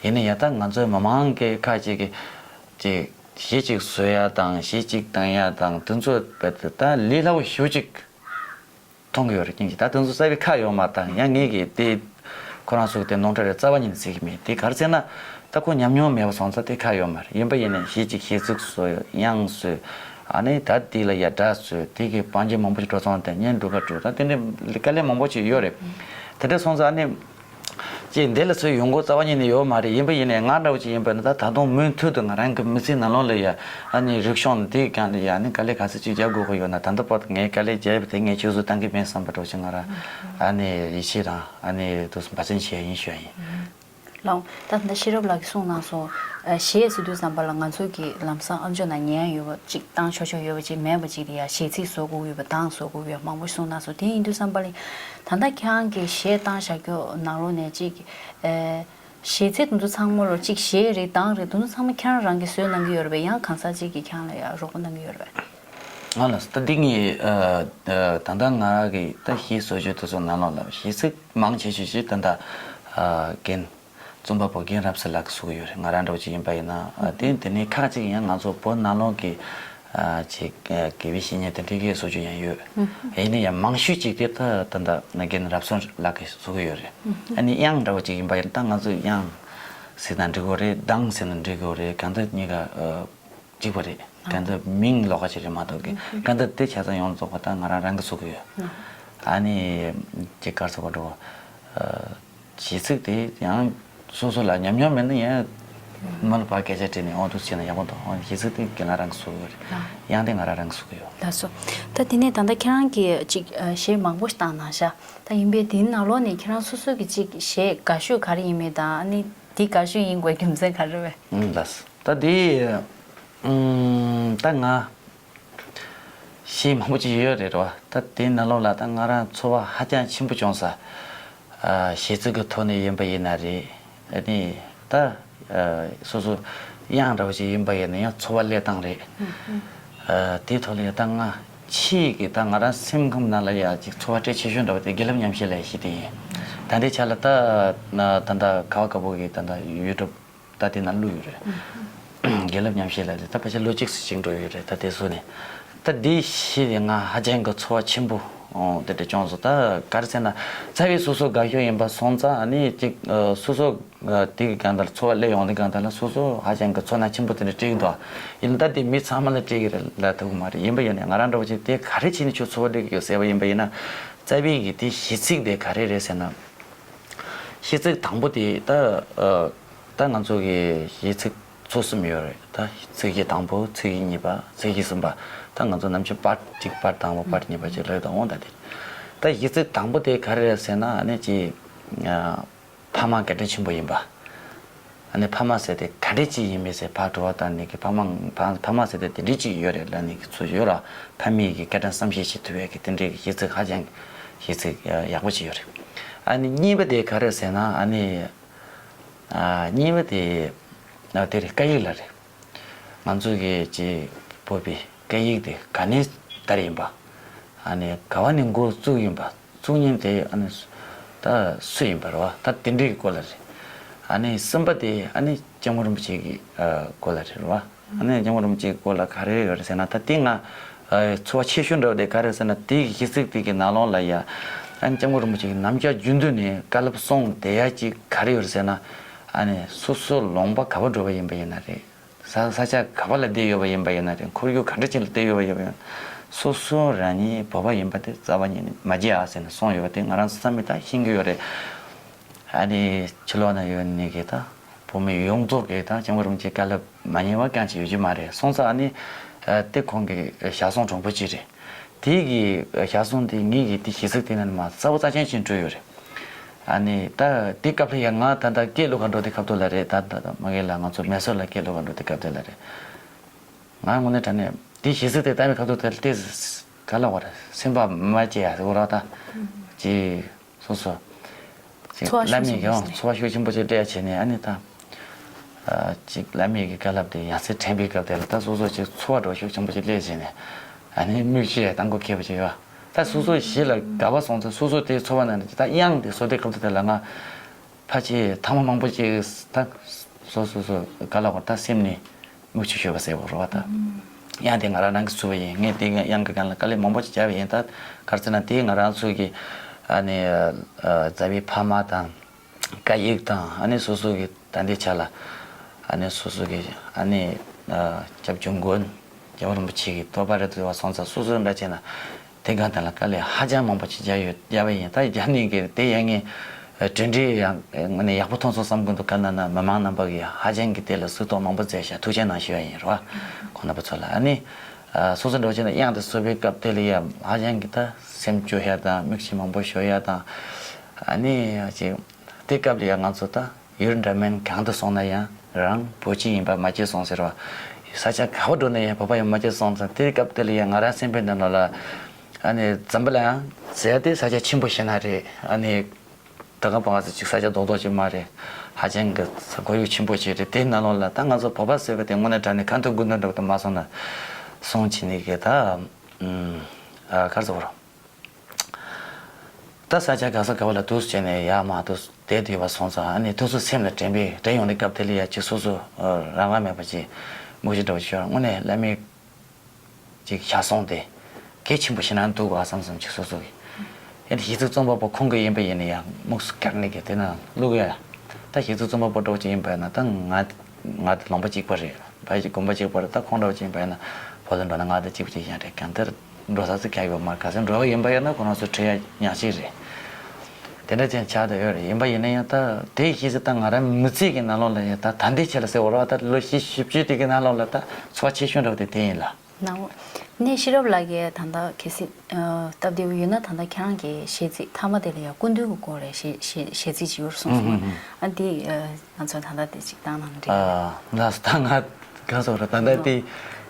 ཡིན་ན་ཡང་ད་ང་ཚོའི་མི་མང་གི་ཁ་ཅིག་གིས་ཅིག་གཞས་ཅིག་བཟོ་ཡ་དང་གཞས་ཅིག་བཏང་ཡ་དང་དེ་ཚོ་རྦད་དེ་ད་ལས་སླ་པོ་ཞེ་པོ་ཅིག་མཐོང་གི་ཡོད་རེད། རྐྱེན་གྱིས་ད་དེ་ཚོ་རྩ་བའི་ཁག་ཡོད་མ་རེད། ད་ཡང་ངེད་ཀྱིས་དེ་ཁོ་རང་ཚོ་གི་དེ་ནོར་འཁྲུལ་རེད་རྩ་བ་ཉིད་ནས་བརྩི་གི་མེད། དེ་ག་རེ་ཟེར་ན་ད་ཁོ་ཉམས་མྱོང་མེད་པ་སོང་ཙང་དེ་ཁག་ཡོད་མ་རེད། ཡིན་པ་ཡིན་ནའི་གཞས་ཅིག་གཞས་ཚིག་བཟོ་དབྱངས་བཟོས་ཨ་ནི་ད་དེ་ལ་ཡ་སྒྲ་བཟོས་དེ་གི་བང་རྒྱལ་མང་པོ་ཞིག་འགྲོ་སོང་དེ་བརྙན་སྒྲུག་ག་འགྲོ་ད་དེ་འདྲའི་དཀའ་ལས་མང་པོ་ཞིག་ཡོད་རེད། དེ་འདྲ་སོང་ཙང་ཨ་ནི། ཅེས་འདི་ལ་ཚོས་ཡོང་སྒོ་རྩ་བ་ཉིད་ནས་ཡོད་མ་རེད། ཡིན་པ་ཡིན་ནའི་ང་འདྲ་བོ་ཅིག་ཡིན་པ་ནི་ད་ད་དུང་མུ་མཐུད་དུ་ང་རང་གི་མི་ཚེ་ནང་ལོགས་ལ་ཡ་ཨ་ནི་རིག་གཞུང་འདིའི་སྒང་ལ་ཡ་ཨ་ནི་དཀའ་ལས་ག་ཚོད་ཅིག་རྒྱག་དགོས་ཀྱི་ཡོད་ན། ད་ལྟ་བར་དུ་ངས་དཀའ་ལས་བརྒྱབ་པ་དེ་ངས་ཆུད་ཟོས་བཏང་གི་མེད་བསམ་པ་འདྲ་བོ་ཅིག་ང་རང་ཨ་ནི་ཡིད་ཆེས་དང་ཨ་ནི་དུ་འབད་བརྩོན་བྱས་ཡིན་ཞུ་ཡ་ཡིན། ལགས། ད་ལྟ་ཤེས་རབ་ལགས་ཀྱིས་གསུངས་གནང་སོང་། ཨ་གཞས་ཟེར་དུས་ཙམ་པ་ལ་ང་ཚོ་གི་ལམ་སང་ཨམ་ཅོག་ནང་ཉན་ཡ་ཡོད་པ་ཅིག་བཏང་ཆོག་ཆོག་ཡོད་པ་ཅིག་མེད་པ་ཅིག་ལ་ཡ་གཞས་ཚིག་བཟོ་དགོས་ཡོད་པ་གདངས་བཟོ་དགོས་ཡོད་པ་མང་པོ་གསུངས་གནང་སོང་། དེ་ཡིན་དུས་ཙམ་པ་ལ་ད་ལྟ་ཁྱེད་རང་གི་གཞས་བཏང་བཞག་རྒྱུ་ནང་ལོགས་ནས་ཅིག་ཨེ། གཞས་ཚིག་དེ་ཚོ་ཚང་མ་ལོ་གཅིག་གཞས་རེད་གདངས་རེད་དེ་ཚོ་ཚང་མ་ཁྱེད་རང་རང་གིས་བཟོས་གནང་གི་ཡོད་རེད་པས། ཡང་གང་ཟག་གཅིག་གིས་ཁྱེད་རང་ལ་ཡང་རོགས་པ་གནང་གི་ཡོད་རེད་པས། ང་ལ་ད་འདི་ངས་ཨ་ཨ་ད་ལྟ་ང་གི་ད་གཞས་བཟོ་རྒྱུ་དེ་ཚོ་ནང་ལོགས་ལ་གཞས་ཚིག་མང་ཆེ་ཤོས་ཤིག་ད་ལྟ་ཨ་རྒན་རྩོམ་པ་པོ་རྒན་རབ་གསལ་ལགས་ཀྱིས་བཟོ་གི་ཡོད་རེད། ང་རང་འདྲ་བོ་ཅིག་ཡིན་པ་ཡིན་ན་ཨ་དེ་དེ་ནས་ཁག་ཅིག་ཡང་ང་ཚོ་བོད་ནང་ལོགས་ཀྱི་ཨ་ཅིག་ཨ་དགེ་བའི་བཤེས་གཉེན་དེ་འདྲའི་གིས་བཟོ་རྒྱུ་ཡང་ཡོད། ཡིན་ན་ཡང་མང་ཤོས་ཅིག་དེ་ད་ད་ལྟ་ན་རྒན་རབ་གསལ་ལགས་ཀྱིས་བཟོ་གི་ཡོད་རེད། ཨ་ནི་དབྱངས་འདྲ་བོ་ཅིག་ཡིན་པ་ཡིན་ན་ད་ང་ཚོ་དབྱངས་ཟེར་ན་འགྲིག་གི་རེད། གདངས་ཟེར་ན་འགྲིག་གི་རེད། གང་ལྟར་གཉིས་ཀ་ཨ་གཅིག་པ་རེད། གང་ལྟར་མིང་ལོགས་ཀ་ཅིག་རེད་མ་གཏོགས་ཀྱི་གང་ལྟར་དེ་ཆ་ཚང་ཡོངས་རྫོགས་པ་ད་ང་རང་རང་གིས་བཟོ་གི་ཡོད། ཨ་ནི་ཅིག་ག་རེ་ཟེར་དགོས་འགྲོ། ཨ་གཞས་ཚིག་དེ་ཡང་སོ་སོ་ལ་ཉམས་མྱོང་མེད་ན་ཡང་མ་ལ་ཕར་སྐད་ཆ་དྲིས་ནས་འོ་འདུག་བྱས་ན་ཡག་པོ་འདུག་འོ་གཞས་ཚིག་དེ་ང་རང་གིས་བཟོ་གི་ཡོད་རེད། དབྱངས་དེ་ང་རང་རང་གིས་བཟོ་གི་ཡོད། ལགས་སོ། ད་དེ་ནས་ད་ལྟ་ཁྱེད་རང་གིས་ཅིག་ཨ་གཞས་མང་པོ་ཞིག་བཏང་གནང་ཤག་ད་ཡིན་པས་དེའི་ནང་ལོགས་ནས་ཁྱེད་རང་སོ་སོ་གི་ཅིག་གཞས་དགའ་ཤོས་ག་རེ་ཡིན་མིན་དང་ཨ་ནི་དེ་དགའ་ཤོས་ཡིན་དགོས་རྒྱུ་མཚན་ག་རེ་རེད་པས། ཨང་ལགས་སོ། ད་དེ་ཨང་ད་ང་གཞས་མང་པོ་ཅིག་ཡོད་རེད་རོ། ད་དེའི་ནང་ལོགས་ལ་ད་ང་རང་ཚོར་བ་ཧ་ཅང་ཆེན་པོ་བྱུང་ས། ཨ་གཞས་ཚིག་གི་ཐོག་ནས་ཡིན་པ་ཡིན་ན་རེད། ཨ་ནི་ད་ཨ་སོ་སོ་དབྱངས་འདྲ་བོ་ཞིག་ཡིན་པ་ཡིན་ན་ཡང་ཚོར་བ་སླེབས་སྟངས་རེད། ཨ་དེའི་ཐོག་ལ་ཡང་ད་ང་ཆེས་གི་ད་ང་རང་སེམས་ཁམས་ནང་ལ་ཡང་ཅིག་ཚོར་བ་སྤྲད་ཆེ་ཤོས་འདྲ་བོ་དེ་དགེ་ལེགས་ཉམས་བཞེས་ལབ་ཡ་ཞིག་དེ་ཡིན། ད་ལྟའི་ཆ་ལ་ད་ད་ད་ག་བ་ག་བོ་གི་ད་ད་ཡུ་ཊུབ་ད་དེ་ན་བླུགས་ཡོད་རེད། དགེ་ལེགས་ཉམས་བཞེས་ལབ་དེ་ད་ཕལ་ཆེར་ལོ་གཅིག་ཙམ་ཅིག་འགྲོ་ཡོད་རེད། ད་དེ་བཟོས་ནས་ད་དེ་གཞས་དེ་ང་ཧ་ཅང་གི་ཚོར་བ་ཆེན་པོ་ ཨོ་དེ་འདྲ་བྱུང་སོང་། ད་ག་རེ་ཟེར་ན་རྩ་བའི་སོ་སོ་དགའ་ཤོས་ཡིན་པ་སོང་ཙང་ཨ་ནི་ཅིག་ཨ་སོ་སོ་ཨ་དེ་གི་སྒང་དེར་འཚོ་བ་སླེབས་ཡོང་དུས་སྒང་དེ་ལ་སོ་སོ་ཧ་ཅང་གི་ཚོར་སྣང་ཆེན་པོ་དེ་འདྲ་སྤྲད་ཀྱི་འདུག་ཡིན་ད་དེ་མི་ཚང་མ་ལ་སྤྲད་ཀྱི་རེད་ལབ་ཐུབ་ཀྱི་མ་རེད། ཡིན་པ་ཡིན་ནའི་ང་རང་འདྲ་བོ་ཅིག་དེ་ག་རེ་བྱས་ནས་ཁྱོད་འཚོ་བ་སླེབས་ཀྱི་ཡོད་ཟེར་བ་ཡིན་པ་ཡིན་ན། རྩ་བའི་གི་དེ་གཞི་ཚིག་དེ་ག་རེ་རེད་ཟེར་ན། གཞི་ཚིག་དང་པོ་དེ་ད་ཨ་ད་ང་ཚོ་གི་གཞི་ཚིག་ཚོ་གསུམ་ཡོད་རེད། ད་ཚིག་གཞི་དང་པོ། ཚིག་གཞི་གཉིས་པ། ཚིག་གཞི་གསུམ་པ། ད་ང་ཚོ་ནམ་རྒྱུན་པར་གཅིག་པར་དང་པོ་པར་གཉིས་པ་ཅིག་ལབ་དང་འོང་། ད་དེ་ད་གཞི་ཚིག་དང་པོ་དེ་ག་རེ་རེད་ཟེར་ན་ཨ་ནི་ཅིག་ཨ་ཕ་མ་བཀའ་དྲིན་ཆེན་པོ་ཡིན་པ། ཨ་ནི་ཕ་མ་ཟེར་དེ་ག་འདྲས་ཅིག་ཡིན་མིན་ཟེར་ཕར་དྲི་བ་བཏང་ནས་གི་ཕ་མ་ཕ་ཕ་མ་ཟེར་དེ་དེ་འདྲས་ཅིག་ཡོད་རེད་ལབ་ནས་གི་ཚུལ་ཡོད་ར། ཕ་མེས་ཀྱི་བཀའ་དྲིན་བསམ་ཤེས་བྱེད་ཐུབ་ཡས་ཀྱི་དེ་འདྲས་ཀྱི་གཞི་ཚིག་ཧ་ཅང་གཞི་ཚིག་ཡག་པོ་ཅིག་ཡོད་རེད། ཨ་ནི་གཉིས་པ་དེ་ག་རེ་ཟེར་ན་ཨ་ནི་ཨ་གཉིས་པ་དེ་ཨ་དེ་རེད། སྐད་ཡིག་ལ་རེད། ང་ཚོ་གི་ཅིག་བོད་པའི་སྐད་ཡིག་དེ་ག་ནས་དར་ཡིན་པ། ཨ་ནི་ག་བ་ནས་འགོ་བཙུགས་ཡིན་པ། བཙུགས་མཁན་དེ་ཨ་ནི་ད་སུ་ཡིན་པ་རེད་བ། ད་དེ་འདྲའི་སྐོར་ལ་རེད། ཨ་ནི་གསུམ་པ་དེ་ཨ་ནི་སྐྱབས་མགོན་རིན་པོ་ཆེ་གི་ཨ་སྐོར་ལ་རེད་བ། ཨ་ནི་སྐྱབས་མགོན་རིན་པོ་ཆེའི་སྐོར་ལ་ག་རེ་ཡོད་རེད་ཟེར་ན། ད་དེ་ང་ཨ་ཚོར་བ་ཆེ་ཤོས་འདྲ་བོ་དེ་ག་རེ་ཟེར་ན། དེའི་གཞི་ཚིག་དེ་གི་ནང་ལོགས་ལ་ཡ་ཨ་ནི་སྐྱབས་མགོན་རིན་པོ་ཆེ་གི་ནམ་ཞག་རྒྱུན་དུ་ནས་བཀའ་སློབ་གསུངས་བསྡད་ཡ་ཅིག་ག་རེ་ཡོད་རེད་ཟེར་ན། ཨ་ནི་སོ་སོ་ལུང་པ་ག་པར་འགྲོ་བ་ཡིན་པ་ཡིན་ན་རེད། ས་ས་ཆ་ག་པ་ལ་བསྡད་ཡོད་པ་ཡིན་པ་ཡིན་ན་རེད། ཁོར་ཡུག་ག་འདྲ་ཅིག་ལ་བསྡད་ཡོད་པ་ཡིན་པ་ཡིན་ན། སོ་སོ་རང་ཉིད་བོད་པ་ཡིན་པ་དེ་རྩ་བ་ཉིད་ནས་མ་བརྗེད་ཨ་ཟེར་ནས་གསུངས་ཡོད་པ་དེ་ང་རང་ཚོ་ཚང་མས་ད་ཤེས་ཀྱི་ཡོད་རེད། ཨ་ནི་ཕྱི་ལོགས་ན་ཡོད་ནི་གི་ད་བོད་མི་ཡོངས་རྫོགས་ཀྱིས་ད་སྐྱབས་མགོན་རིན་པོ་ཆེའི་བཀའ་སློབ་མ་ཉན་པ་རྐྱང་ཅིག་ཡོད་ཀྱི་མ་རེད། སོང་ཙང་ཨ་ནི་ཨ་དེ་ཁོང་གི་ཞལ་གསུང་དྲང་པོ་ཅིག་རེད། དེ་གི་ཞལ་གསུང་དེ་ངེད་ཀྱིས་དེ་ཞེ་ཚིག་དེ་ནས་མ་གསལ་པོ་རྩ་ཆེན་ཅིག་བྲིས་ཡོད་རེད། ཨ་ནི་ད་དེ་སྐབས་ལ་ཡང་ང་ད་ལྟ་སྐད་ལོག་ག་འགྲོ་དེ་ཁ་ཐུག་ལ་རེད། ད་ད་ད་མ་གི་ལ་ང་ཚོ་མེ་སོར་ལ་སྐད་ལོག་ག་འགྲོ་དེ་སྐབས་དེ་ལ་རེད། ང་དངོས་གནས་དྲང་གནས་དེ་ཞེ་ཚིག་དེ་ལྟ་བའི་ཁ་ཐུག་དེ་ལ་ཏོག་ཙམ་ག་ལ་བ་རེད། སེམས་པ་མ་སྐྱིད་ཡ་ཟེར་བ་ར་ད་ཅི། སོ་སོ། ཅིག་ཚོར་བ་བླ་ཤུགས་མེད་ཆེན་པོ་ཀྱང་ཞིག་ཚོར་བ་ཤུགས་ཆེན་པོ་ཅིག་སླེབས་བྱས་ནས་ཨ་ནི་ད། ཨ་ཅིག་བླ་མེད་ཀྱི་བཀའ་སློབ་དེ་ཡང་སེ་དྲན་པའི་སྐབས་དེ་ལ་ད་སོ་སོ་ཅིག་ཚོར་བ་འགྲོ་ཤུགས་ཆེན་པོ་ཅིག་སླེབས་བྱས་ནས་ཨ་ནི་མིག་ཆུ་ཡང་བཏང་དགོས་ཁེལ་བ་ཅིག་ཡོད། ད་སོ་སོ་གཞི་ལ་དགའ་བ་སོང་ཚེ་སོ་སོ་དེ་ཚོར་བ་ནང་ནས་ད་དབྱངས་དེ་བཟོ་དུས་སྐབས་དེ་ལ་ང་ཕལ་ཆེར་ཐེངས་མ་མང་པོ་ཅིག་ད་སོ་སོ་སོ་ག་ལ་བར་ད་སེམས་ནས། མིག་ཆུ་ཤོར་བ་ཟེར་བ་རེད་བ་ད། དབྱངས་དེ་ང་རང་རང་གིས་བཟོས་པ་ཡིན། ངས་དེ་དབྱངས་ཀྱི་སྒང་ལ་དཀའ་ལས་མང་པོ་ཅིག་བརྒྱབ་པ་ཡིན། ད་ག་རེ་ཟེར་ན་དེ་ང་རང་ཚོ་གི་ཨ་ནི་ཨ་རྩ་བའི་ཕ་མ་དང་། སྐད་ཡིག་དང་ཨ་ནི་སོ་སོ་གི་ད་ལྟའི་ཆ་ལ་ཨ་ནི་སོ་སོ་གི་ཨ་ནི་ཨ་སྐྱབས་རྗེ་མགོན་སྐྱབས་མགོན་རིན་པོ་ཆེ་གི་བསྟོད་པ་རེད་འདུག་བ་སོང་ཙང་སོ་སོ་འདྲ་བྱས་ན། དེ་ག་དེ་ལ་དཀའ་ལས་ཧ་ཅང་མང་པོ་ཅིག་བརྒྱབ་ཡོད་བརྒྱབ་པ་ཡིན། ད་རྒྱབ་ནས་ཀྱི་དེ་ཡང་ངས་གྲ་སྒྲིག་ཡང་ངས་ཡག་པོ་མཐོང་སོང་བསམ་གྱི་འདུག་ག་ན་ན་མི་མང་རྣམ་པ་གིས་ཧ་ཅང་གི་དེ་ལ་གཟིགས་རྟོག་མང་པོ་མཛད་ཤག་ཐུགས་རྗེ་གནང་ཞུ་བ་ཡིན་རོ། ཁོང་རྣམ་པ་ཚོ་ལ་ཨ་ནི་སོ་སོ་འདྲ་བྱས་ན་དབྱངས་དེ་གསོལ་བའི་སྐབས་དེ་ལ་ཡང་ཧ་ཅང་གི་ད་སེམས་སྐྱོ་ཡ་དང་མིག་ཆུ་མང་པོ་ཤོར་ཡ་དང་ཨ་ནི་ཅིག་དེ་སྐབས་ལ་ཡང་ང་ཚོ་ད། ཡུལ་འདྲ་མིན་གང་དུ་སོང་ན་ཡང་རང་བོད་སྤྱི་ཡིན་པ་མ་བརྗེད་སོང་ཟེར་བ། ས་ཆ་ག་བར་འགྲོ་ན་ཡང་བོད་པ་ཡིན་མ་བརྗེད་སོང་ཙང་དེའི་སྐབས་དེ་ལ་ཡང་ང་རང་སེམས་པའི་ནང་ལ་ཨ་ནི་འཛམ་བུ་གླིང་ཟེར་དེ་ས་ཆ་ཆེན་པོ་ཞིག་ན་རེད། ཨ་ནི་ད་ག་པང་ཟེར་ཅིག་ས་ཆ་རྡོག་རྡོག་ཅིག་མ་རེད། ཧ་ཅང་གི་ས་ཁོར་ཡུག་ཆེན་པོ་ཅིག་རེད། དེའི་ནང་ལོགས་ལ་ད་ང་ཚོ་བོད་པ་ཟེར་བ་དེ་དངོས་གནས་དྲང་གནས་ཁ་མཐུན་དགུ་མཐུན་འདྲ་བོ་དེ་མ་སོང་ན་སོང་ཕྱིན་ནི་གི་ད་ཨ་ག་རེ་ཟེར་དགོས་རེད། ད་ས་ཆ་ག་ས་ག་བ་ལ་འདུག་སེ་བྱས་ནས་ཡར་མར་འདུག་སེ་བསྡད་ཡོད་པ་སོང་ཙང་ཨ་ནི་དུས་ཚོད་སེམས་ལ་དྲན་པས་དྲན་ཡོང་དུས་སྐབས་དེ་ལ་ཡ་ཅིག་སོ་སོ་རང་དབང་མེད་པ་ཅིག་མིག་ཆུ་འདྲ་བོ་ཤོར། དངོས་གནས་བླ་མའི་ཅིག་ཞལ་གསུང་དེ་གལ་ཆེན་པོ་ཞིག་ན་འདུག་ག་བསམ་བསམ་ཅིག་སོ་སོ་གི་ཨ་ནི་གཞི་ཚིག་རྩོམ་པ་པོ་ཁོང་གི་ཡིན་པ་ཡིན་ན་ཡང་དམིགས་སུ་བཀར་ནས་གི་དེ་ན་བླུག་ཡ། ད་གཞི་ཚིག་རྩོམ་པ་པོ་འདྲ་བོ་ཅིག་ཡིན་པ་ཡིན་ན་ད་ང་ང་དེ་ལུང་པ་གཅིག་པ་རེད། ཕ་གི་དགོན་པ་གཅིག་པ་རེད། ད་ཁོང་འདྲ་བོ་ཅིག་ཡིན་པ་ཡིན་ན་བོད་ལ་འགྲོ་ན་ང་དང་གཅིག་པ་ཅིག་ཡང་རེད། གང་ལྟར་འགྲོ་ས་ཚོ་ག་ཡོད་མ་རེད། ག་ཚོད་འགྲོ་བ་ཡིན་པ་ཡིན་ན་ཁོ་རང་ཚོ་འཕྲད་ཡ་ཉག་གཅིག་རེད། དེ་འདྲ་ཅན་ཆགས་བསྡད་ཡོད་རེད། ཡིན་པ་ཡིན་ན་ཡང་ད་དེའི་གཞི་ཚིག་ད་ང་རང་མི་ཚེ་གི་ནང་ལོགས་ལ་ཡང་ད་ད་ལྟའི་ཆ་ལ་ཟེར་བ་རེད་བ། ད་ལོ་བཞི་བཅུ་དེ་གི་ནང་ལོགས་ལ་ད་ཚོར་བ་ཆེ་ཤོས་འདྲ་བོ་དེ་དེ་ཡིན་ལ། ནའོ། ནས་ཤེས་རབ་ལགས་ཀྱིས་ད་ལྟ་གལ་སྲིད་ཨ་སྟབས་བདེ་བོ་ཡོད་ན་ད་ལྟ་ཁྱེད་རང་གི་གཞས་ཚིག་མཐའ་མ་དེ་ལ་ཡང་སྐུ་མདུན་གྱི་སྐོར་རེ་གཞས་གཞས་གཞས་ཚིག་ཅིག་ཡོད་རེད་གསུངས་སོང་། ཨུ་ཧུ་ཧུ། ཨ་འདི་ཨ་ང་ཚོ་ད་ལྟ་དེ་ཅིག་བཏང་ན་འགྲིག་ཨ་ལགས་སོ། ད་ང་ག་ཟེར་རེད། ད་ལྟ་དེ་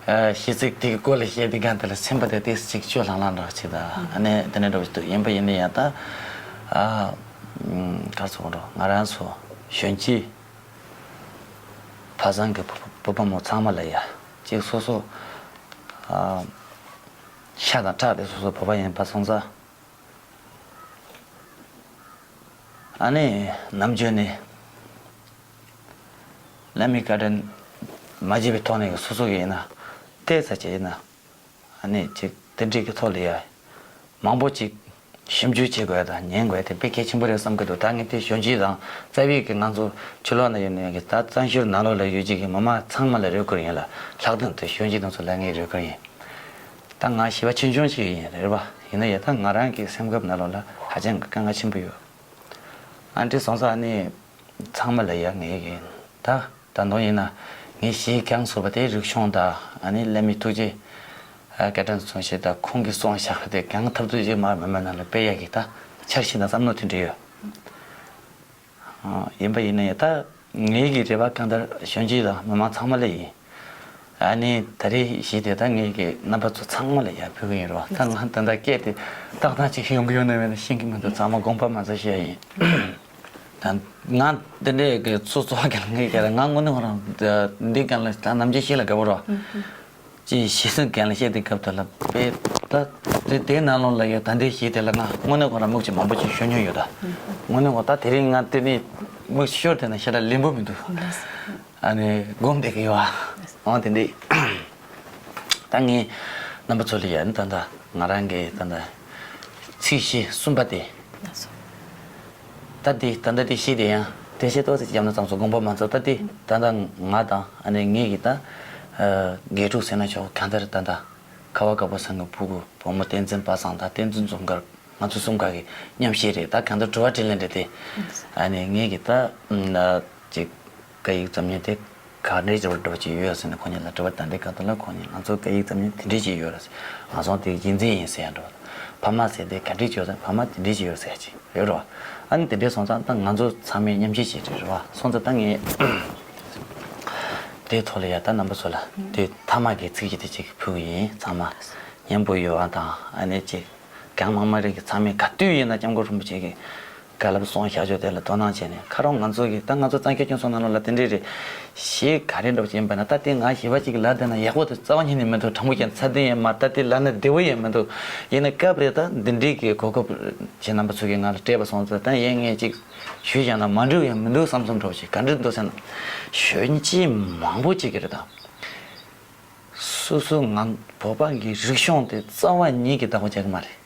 ཨ་གཞས་ཚིག་དེ་གི་སྐོར་ལ་བཤད་དུས་སྒང་དེ་ལ་སེམས་པ་དེ་ཏོག་ཙམ་ཅིག་སྐྱོ་ལྷང་ལྷང་འདྲ་ཅིག་དང་ཨ་ནི་དེ་འདྲ་འདྲ་བོ་ཞིག་འདུག་ཡིན་པ་ཡིན་ན་ཡང་ད་ཨ་ག་ཟེར་རེད། ང་རང་ཚོ་གཞོན་སྐྱེས་ཕ་བཟང་གི་བུ་བུ་བུ་མོ་ཚང་མ་ལ་ཡ་ཅིག་སོ་སོ་ཨ་ཤ་དང་ཁྲག་དེ་སོ་སོ་བོད་པ་ཡིན་པ་སོང་ཙང་། ཨ་ནི་ནམ་རྒྱུན་ནས་བླ་མའི་བཀའ་དྲིན་མ་བརྗེད་པའི་ཐོག་ནས་སོ་སོ་གི་ཡིན་ན་བལྟས་ཚར་བྱས་ཡིན་ན་ཨ་ནི་ཅིག་དེ་འདྲའི་གི་ཐོག་ལ་ཡ་ མང་པོ་ཅིག་ཞིབ་འཇུག་བྱེད་དགོས་དང་ཉན་དགོས་དེ་དཔེ་གལ་ཆེན་པོ་རེད་བསམ་གི་འདུག་ད་ངས་དེ་གཞོན་སྐྱེས་དང་རྩ་བའི་གི་ང་ཚོ་ཕྱི་ལོགས་ན་ཡོད་ནས་ད་གཙང་ཤུར་ནང་ལོགས་ལ་ཡོད་ཅིག་གི་མི་མང་ཚང་མ་ལ་རེ་སྐུལ་ཡིན་ལ། ལྷག་དོན་དུ་གཞོན་སྐྱེས་དང་ཚོ་ལ་ངས་རེ་སྐུལ་ཡིན། ད་ང་ཞི་བ་ཆེ་ཆུང་ཞིག་ཡིན་རེད་པ། ཡིན་ན་ཡང་ད་ང་རང་གི་སེམས་ཁམས་ནང་ལོགས་ལ་ཧ་ཅང་གི་དཀའ་ངལ་ཆེན་པོ་ཡོད། ཨ་འདྲི་སོང་ཙང་ཨ་ནི་ཚང་མ་ལ་ཡ་ངས་གི་ད་ད་དུང་ཡིན་ན་ངས་གཞི་གང་ཟུར་པ་དེ་རིག་གཞུང་དང་ཨ་ནི་བླ་མའི་ཐུགས་རྗེ་སྐལ་ཕྲན་གསུང་བཤད་དང་ཁོང་གིས་གསུངས་བཞག་པ་དེ་གང་ཐབས་ཚུལ་ཅིག་མར་མི་མང་ནང་ལ་སྤེལ་ཡ་གི་ད་འཆར་གཞི་དང་བསམ་བློ་དེ་འདྲ་ཡོད། ཡིན་པ་ཡིན་ན་ཡང་ད་ངེད་ཀྱི་རེ་བ་གང་ལྟར་གཞོན་སྐྱེས་དང་མི་མང་ཚང་མ་ལ་ཡིན། ཨ་ནི་ད་རེས་གཞི་དེ་ད་ངེད་ཀྱི་རྣམ་པ་ཚོ་ཚང་མ་ལ་ཡར་ཕུལ་གི་ཡིན་རོ། ད་ང་ད་ལྟ་སྐད་དེ་ཏག་ཏག་ཅིག་ཡོང་གི་ཡོད་ན་མེད་ན་ཤེས་ཀྱི་མི་འདུག་ཚང་མ་དགོངས་པ་མ་ཚོམ་བཤད་ཡིན། ད་ང་འདི་འདྲའི་གི་ཚོ་ཚོ་ག་ངེད་ཀྱི་ང་དངོས་གནས་ཁོ་རང་འདི་ག་ལ་ད་ནམ་རྒྱུན་ཤེས་ལ་དགའ་བོ་རོ། ཅེས་ཞེ་སེམས་གང་ལ་བཤད་དེ་སྐབས་དེ་ལ་དཔེ་ད་དེ་དེའི་ནང་ལོགས་ལ་ཡོད་ད་འདི་ཞེས་དེ་ལ་ང་དངོས་གནས་ཁོ་རང་མིག་ཆུ་མང་པོ་ཅིག་ཤོར་མྱོང་ཡོད་ད། དངོས་གནས་ཁོ་ད་དེ་རིང་ང་དེ་ནི་མིག་ཆུ་ཤོར་དེ་ན་ཤ་ད་ལེན་པོ་མི་འདུག་ཨ་ནི་སྒོམ་བསྡད་ཀྱི་ཡོད་ཨ། འོ་དེ་འདི་ད་ངས་རྣམ་པ་ཚོ་ལ་ཡ་ནི་ད་ད་ང་རང་གི་ད་ད་ཚིག་བཞི་གསུམ་པ་དེ། ད་འདི་ད་ལྟ་འདི་ཤེས་དེ་ཡང་དེ་ཤེས་ཏོག་ཙམ་བརྒྱབ་ན་ཙམ་སོ་དགོངས་པ་མ་ཚོམ། ད་འདི་ད་ལྟ་ང་དང་ཨ་ནི་ངེད་ཀྱི་ད་དགེ་ཕྲུག་ཟེར་ན་ཆོག་གང་ལྟར་ད་ལྟ་ཁ་བ་དཀར་པོ་ཚང་གི་ཕྲུ་གུ་བུ་མོ་བསྟན་འཛིན་པ་སངས་དང་བསྟན་འཛིན་འཛོམས་དཀར་ང་ཚོ་གསུམ་ཀ་གི་མཉམ་ཞུགས་རེད། ད་གང་ལྟར་དྲི་བ་དྲིས་ལན་རེད་དེ། ཨ་ནི་ངེད་ཀྱི་ད་ཅིག་སྐད་ཡིག་འཛམ་གླིང་དེ་ག་འདྲའི་འབྱོར་འགྲོ་ཅིག་ཡོད་ཟེར་ནས་ཁོང་གཉིས་ལ་དྲི་བ་ད་འདྲའི་ག་དུ་ལ་ཁོང་གཉིས་ང་ཚོ་སྐད་ཡིག་འཛམ་གླིང་དེ་འདྲའི་ཅིག་ཡོད་རེད། ང་ཚོ་དེ་རྒྱུན་འཛིན་ཡིན་ཟེར་ཡ་འགྲོ། ཕ་མ་ཟེར་དེ་ག་འདྲའི་ཅིག་ཡོད་ཟེར་ཕ་མ་དེ་འདྲའི་ཅིག་ཡོད་ཟེར་ཅིག་ཡོད་རོ། ཨ་ནི་དེ་འདྲའི་སོང་ཙང་ད་ང་ཚོ་ཚང་མས་མཉམ་ཞུགས་བྱེད་དུས་རེད་བ་སོང་ཙང་ད་ངས་དེའི་ཐོག་ལ་ཡ་ད་རྣམ་པ་ཚོ་ལ་དེ་མཐའ་མ་གི་ཚིག་གཅིག་དེ་ཅིག་ཕུལ་གི་ཡིན། ཚང་མ་སྙན་པོ་ཡོད་བ་དང་ཨ་ནི་ཅིག་གང་མང་མང་རེ་གི་ཚང་མས་ག་དུས་ཡིན་ན་སྐྱབས་མགོན་རིན་པོ་ཆེ་གི་བཀའ་སློབ་གསུངས་བཞག་ཆོག་དེ་ལ་དོ་སྣང་བྱས་ནས་ཁ་རོག་ང་ཚོ་གི་ད་ང་ཚོ་གཙང་ཆུ་ཁྱོད་ཚོ་ནང་ལོགས་ལ་དེ་འདྲས་རེད། གཞས་ག་རེ་འདྲ་བོ་ཅིག་ཡིན་པ་ན་ད་དེ་ང་ཞི་བ་ཅིག་ལ་བསྡད་ན་ཡག་པོ་དེ་རྩ་བ་ཉིད་ནས་མི་འདུག་དྲང་པོ་བཤད་ན་ཚ་དེ་ཡང་མ་ད་དེ་ལ་ན་བདེ་བོ་ཡང་མི་འདུག་ཡིན་ན་སྐབས་རེ་ད་འདི་འདྲས་གི་གོ་སྐབས་ཁྱེད་རྣམ་པ་ཚོ་གི་ང་ལ་སྤྲད་པ་སོང་ཙང་ད་ཡིན་ངས་ཅིག་ཞུས་བཞག་ན་མ་འགྲིག་ཡང་མི་འདུག་བསམ་བསམ་འདྲ་བོ་ཅིག་ག་འདྲས་འདུག་ཟེར་ན་གཞོན་སྐྱེས་མང་པོ་ཅིག་གི་རེད་ད། སོ་སོ་ང་བོད་པ་གི་རིག་གཞུང་དེ་རྩ་བ་ཉིད་ཀྱི་བདག་པོ་བྱེད་ཀྱི་མ་རེད།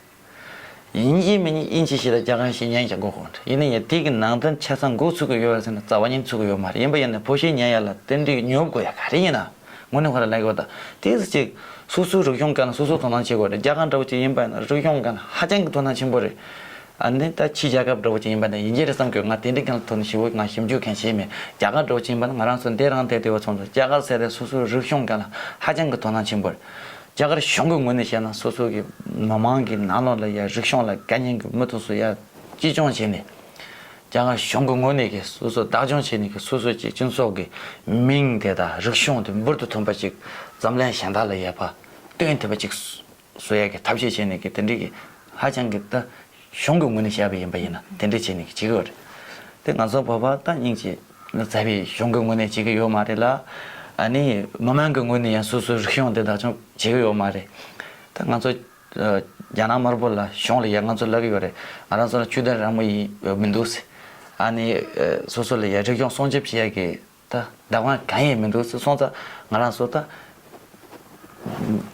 ཡིན་གཅིག་མིན་གཉིས་དབྱིན་ཇི་ཞིག་དང་རྒྱ་གར་ཞིག་ཉན་ཡག་དགོས་ཁོ་རེད། ཡིན་ན་ཡང་དེ་གི་ནང་དོན་ཆ་ཚང་འགོ་ཚུགས་ཀྱི་ཡོད་རེད་ཟེར་ན་རྩ་བ་ཉིད་ཚུགས་ཀྱི་ཡོད་མ་རེད། ཡིན་པ་ཡིན་ན་བོད་གཞས་ཉན་ཡག་ལ་ཏན་ཏིག་ཉོབ་དགོས་ཡག་ག་རེ་ཡིན་ན་དངོས་གནས་ཁོ་རང་ལབ་ཡོད་ད། དེ་ཚོ་ཅིག་སོ་སོའི་རིག་གཞུང་སྒང་ལ་སོ་སོ་དོ་སྣང་བྱེད་དགོས་རེད། རྒྱ་གར་འདྲ་བོ་ཅིག་ཡིན་པ་ཡིན་ན་རིག་གཞུང་སྒང་ལ་ཧ་ཅང་གི་དོ་སྣང་ཆེན་པོ་རེད། ཨ་ནི་ད་ཕྱི་རྒྱལ་ཁབ་འདྲ་བོ་ཅིག་ཡིན་པ་ན་ཡིན་གྱི་རེད་བསམ་གྱི་ཡོད། ང་དེ་འདྲའི་སྒང་ལ་ཐོག་ནས་ཞིབ་པོ་ང་ཞིབ་འཇུག་མཁན་བྱས་མེད། རྒྱ་གར་འདྲ་བོ་ཅིག་ཡིན་པ་ན་ང་རང་ཚོ་འདིར་རང་བསྡད་བསྡད་པ་སོང་ཙང་རྒྱ་གར་ཟེར་དེ་སོ་སོའི་རིག་གཞུང་སྒང་ལ་ཧ་ཅང་གི་དོ་སྣང་ཆེན་པོ་རེད། རྒྱ་གར་གཞུང་གི་ངོས་ནས་བཤད་ན་སོ་སོ་གི་མི་མང་གི་ནང་ལོགས་ལ་ཡ་རིག་གཞུང་ལ་དགའ་མཁན་གི་མི་དེ་ཚོ་ཡ་གཅེས་སྐྱོང་བྱས་ནས་རྒྱ་གར་གཞུང་གི་ངོས་ནས་གི་སོ་སོ་བདག་སྐྱོང་བྱས་ནས་གི་སོ་སོ་གི་སྤྱི་ཚོགས་གི་མིང་དེ་དང་རིག་གཞུང་དེ་འབུར་དུ་ཐོན་པ་ཅིག་འཛམ་གླིང་གཞན་དག་ལ་ཡ་ཕར་སྟོན་ཐུབ་པ་ཅིག་བཟོ་ཡག་གི་ཐབས་ཤེས་བྱས་ནས་ཀྱི་དེ་འདྲའི་གི་ཧ་ཅང་གི་ད་གཞུང་གི་ངོས་ནས་བཤད་པ་ཡིན་པ་ཡིན་ན་དེ་འདྲ་བྱས་ནས་ཀྱི་བྱེད་ཀྱི་ཡོད་རེད། དེ་ང་ཚོ་བོད་པ་ད་སྙིང་རྗེ་རྩ་བའི་གཞུང་གི་ངོས་ནས་བྱེད་ཀྱི་ཡོད་མ་རེད་ལ། ཨ་ནི་མི་མང་གི་ངོས་ནས་ཡང་སོ་སོའི་རིག་གཞུང་དེ་བདག་སྐྱོང་བྱེད་ཀྱི་ཡོད་མ་རེད། ད་ང་ཚོ་རྒྱ་ནག་དམར་པོ་ལ་གཞུང་ལ་ཡང་ང་ཚོ་ལབ་ཀྱི་ཡོད་རེད། ང་རང་ཚོ་ལ་ཆོས་དད་རང་མོས་ཡིན་མི་འདུག་ཟེར། ཨ་ནི་སོ་སོ་ལ་ཡང་རིག་གཞུང་སྲུང་སྐྱོབ་བྱེད་ཡག་གི་ད་བདག་དབང་གང་ཡང་མི་འདུག་ཟེར་སོང་ཙང་ང་རང་ཚོ་ད་